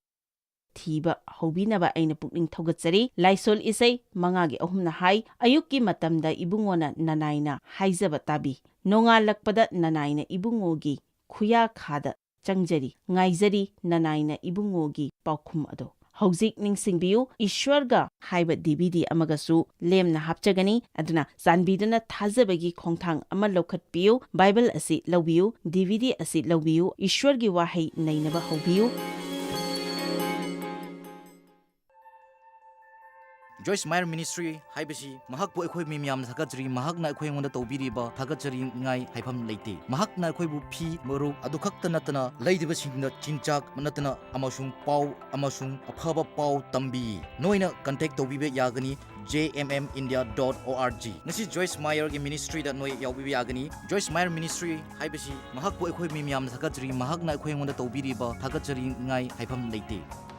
ꯊꯤꯕ ꯍꯧꯕꯤꯅꯕ ꯑꯩꯅ ꯄꯨꯛꯅꯤꯡ ꯊꯧꯒꯠꯆꯔꯤ꯫ ꯂꯥꯏꯁꯣꯜ ꯏꯁꯩ ꯃꯉꯥꯒꯤ ꯑꯍꯨꯝꯅ ꯍꯥꯏ, "ꯑꯌꯨꯛꯀꯤ ꯃꯇꯝꯗ ꯏꯕꯨꯡꯉꯣꯅ ꯅꯅꯥꯏꯅ ꯍꯥꯏꯖꯕ ꯇꯥꯕꯤ꯫ ꯅꯣꯡꯉꯥꯜꯂꯛꯄꯗ ꯅꯅꯥꯏꯅ ꯏꯕꯨꯡꯉꯣꯒꯤ ꯈꯨꯌꯥꯈꯥꯗ ꯆꯪꯖꯔꯤ꯫ ꯉꯥꯏꯖꯔꯤ ꯅꯅꯥꯏꯅ ꯏꯕꯨꯡꯉꯣꯒꯤ ꯄꯥꯎꯈꯨꯝ ꯑꯗꯣ"꯫ ꯍꯧꯖꯤꯛ ꯅꯤꯡꯁꯤꯡꯕꯤꯌꯨ, ꯏꯁ꯭ꯋꯔꯒ ꯍꯥꯏꯕ ꯗꯤ ꯚꯤ ꯗꯤ ꯑꯃꯒꯁꯨ ꯂꯦꯝꯅ ꯍꯥꯞꯆꯒꯅꯤ꯫ ꯑꯗꯨꯅ ꯆꯥꯟꯕꯤꯗꯨꯅ ꯊꯥꯖꯕꯒꯤ ꯈꯣꯡꯊꯥꯡ ꯑꯃ ꯂꯧꯈꯠꯄꯤꯌꯨ꯫ ꯕꯥꯏꯕꯜ ꯑꯁꯤ ꯂꯧꯕꯤꯌꯨ, ꯗꯤ ꯚꯤ ꯗꯤ ꯑꯁꯤ ꯂꯧꯕꯤꯌꯨ, ꯏꯁ꯭ꯋꯔꯒꯤ ꯋꯥꯍꯩ ꯅꯩꯅꯕ ꯍꯧꯕꯤꯌꯨ꯫ ꯖꯣꯏꯁ ꯃꯥꯌꯔ ꯃꯤꯅꯤꯁꯇ꯭ꯔꯤ ꯍꯥꯏꯕꯁꯤ ꯃꯍꯥꯛꯄꯨ ꯑꯩꯈꯣꯏ ꯃꯤ ꯃꯌꯥꯝꯅ ꯊꯥꯒꯠꯆꯔꯤ꯫ ꯃꯍꯥꯛꯅ ꯑꯩꯈꯣꯏ ꯑꯩꯉꯣꯟꯗ ꯇꯧꯕꯤꯔꯤꯕ ꯊꯥꯒꯠꯆꯅꯤꯡꯉꯥꯏ ꯍꯥꯏꯐꯝ ꯂꯩꯇꯦ꯫ ꯃꯍꯥꯛꯅ ꯑꯩꯈꯣꯏꯕꯨ ꯐꯤ, ꯃꯔꯨꯞ ꯑꯗꯨ ꯈꯛꯇ ꯅꯠꯇꯅ ꯂꯩꯔꯤꯕꯁꯤꯡꯗ ꯆꯤꯟꯖꯥꯛ ꯅꯠꯇꯅ ꯑꯃꯁꯨꯡ ꯄꯥꯎ ꯑꯃꯁꯨꯡ ꯑꯐꯕ ꯄꯥꯎ ꯇꯝꯕꯤ꯫ ꯅꯣꯏꯅ ꯀꯟꯇꯦꯛ ꯇꯧꯕꯤꯕ ꯌꯥꯒꯅꯤ J M M India dot ꯑꯣ ꯑꯥꯔ ꯖꯤ꯫ ꯉꯁꯤ ꯖꯣꯏꯁ ꯃꯥꯌꯔꯒꯤ ꯃꯤꯅꯤꯁꯇ꯭ꯔꯤꯗ ꯅꯣꯏ ꯌꯥꯎꯕꯤꯕ ꯌꯥꯒꯅꯤ꯫ ꯖꯣꯏꯁ ꯃꯥꯌꯔ ꯃꯤꯅꯤꯁꯇ꯭ꯔꯤ ꯍꯥꯏꯕꯁꯤ ꯃꯍꯥꯛꯄꯨ ꯑꯩꯈꯣꯏ ꯃꯤ ꯃꯌꯥꯝꯅ ꯊꯥꯒꯠꯆꯔꯤ꯫ ꯃꯍꯥꯛꯅ ꯑꯩꯈꯣꯏ ꯑꯩꯉꯣꯟꯗ ꯇꯧꯕꯤꯔꯤꯕ ꯊꯥꯒꯠꯆꯅꯤꯡꯉꯥꯏ ꯍꯥꯏꯐꯝ ꯂꯩꯇꯦ꯫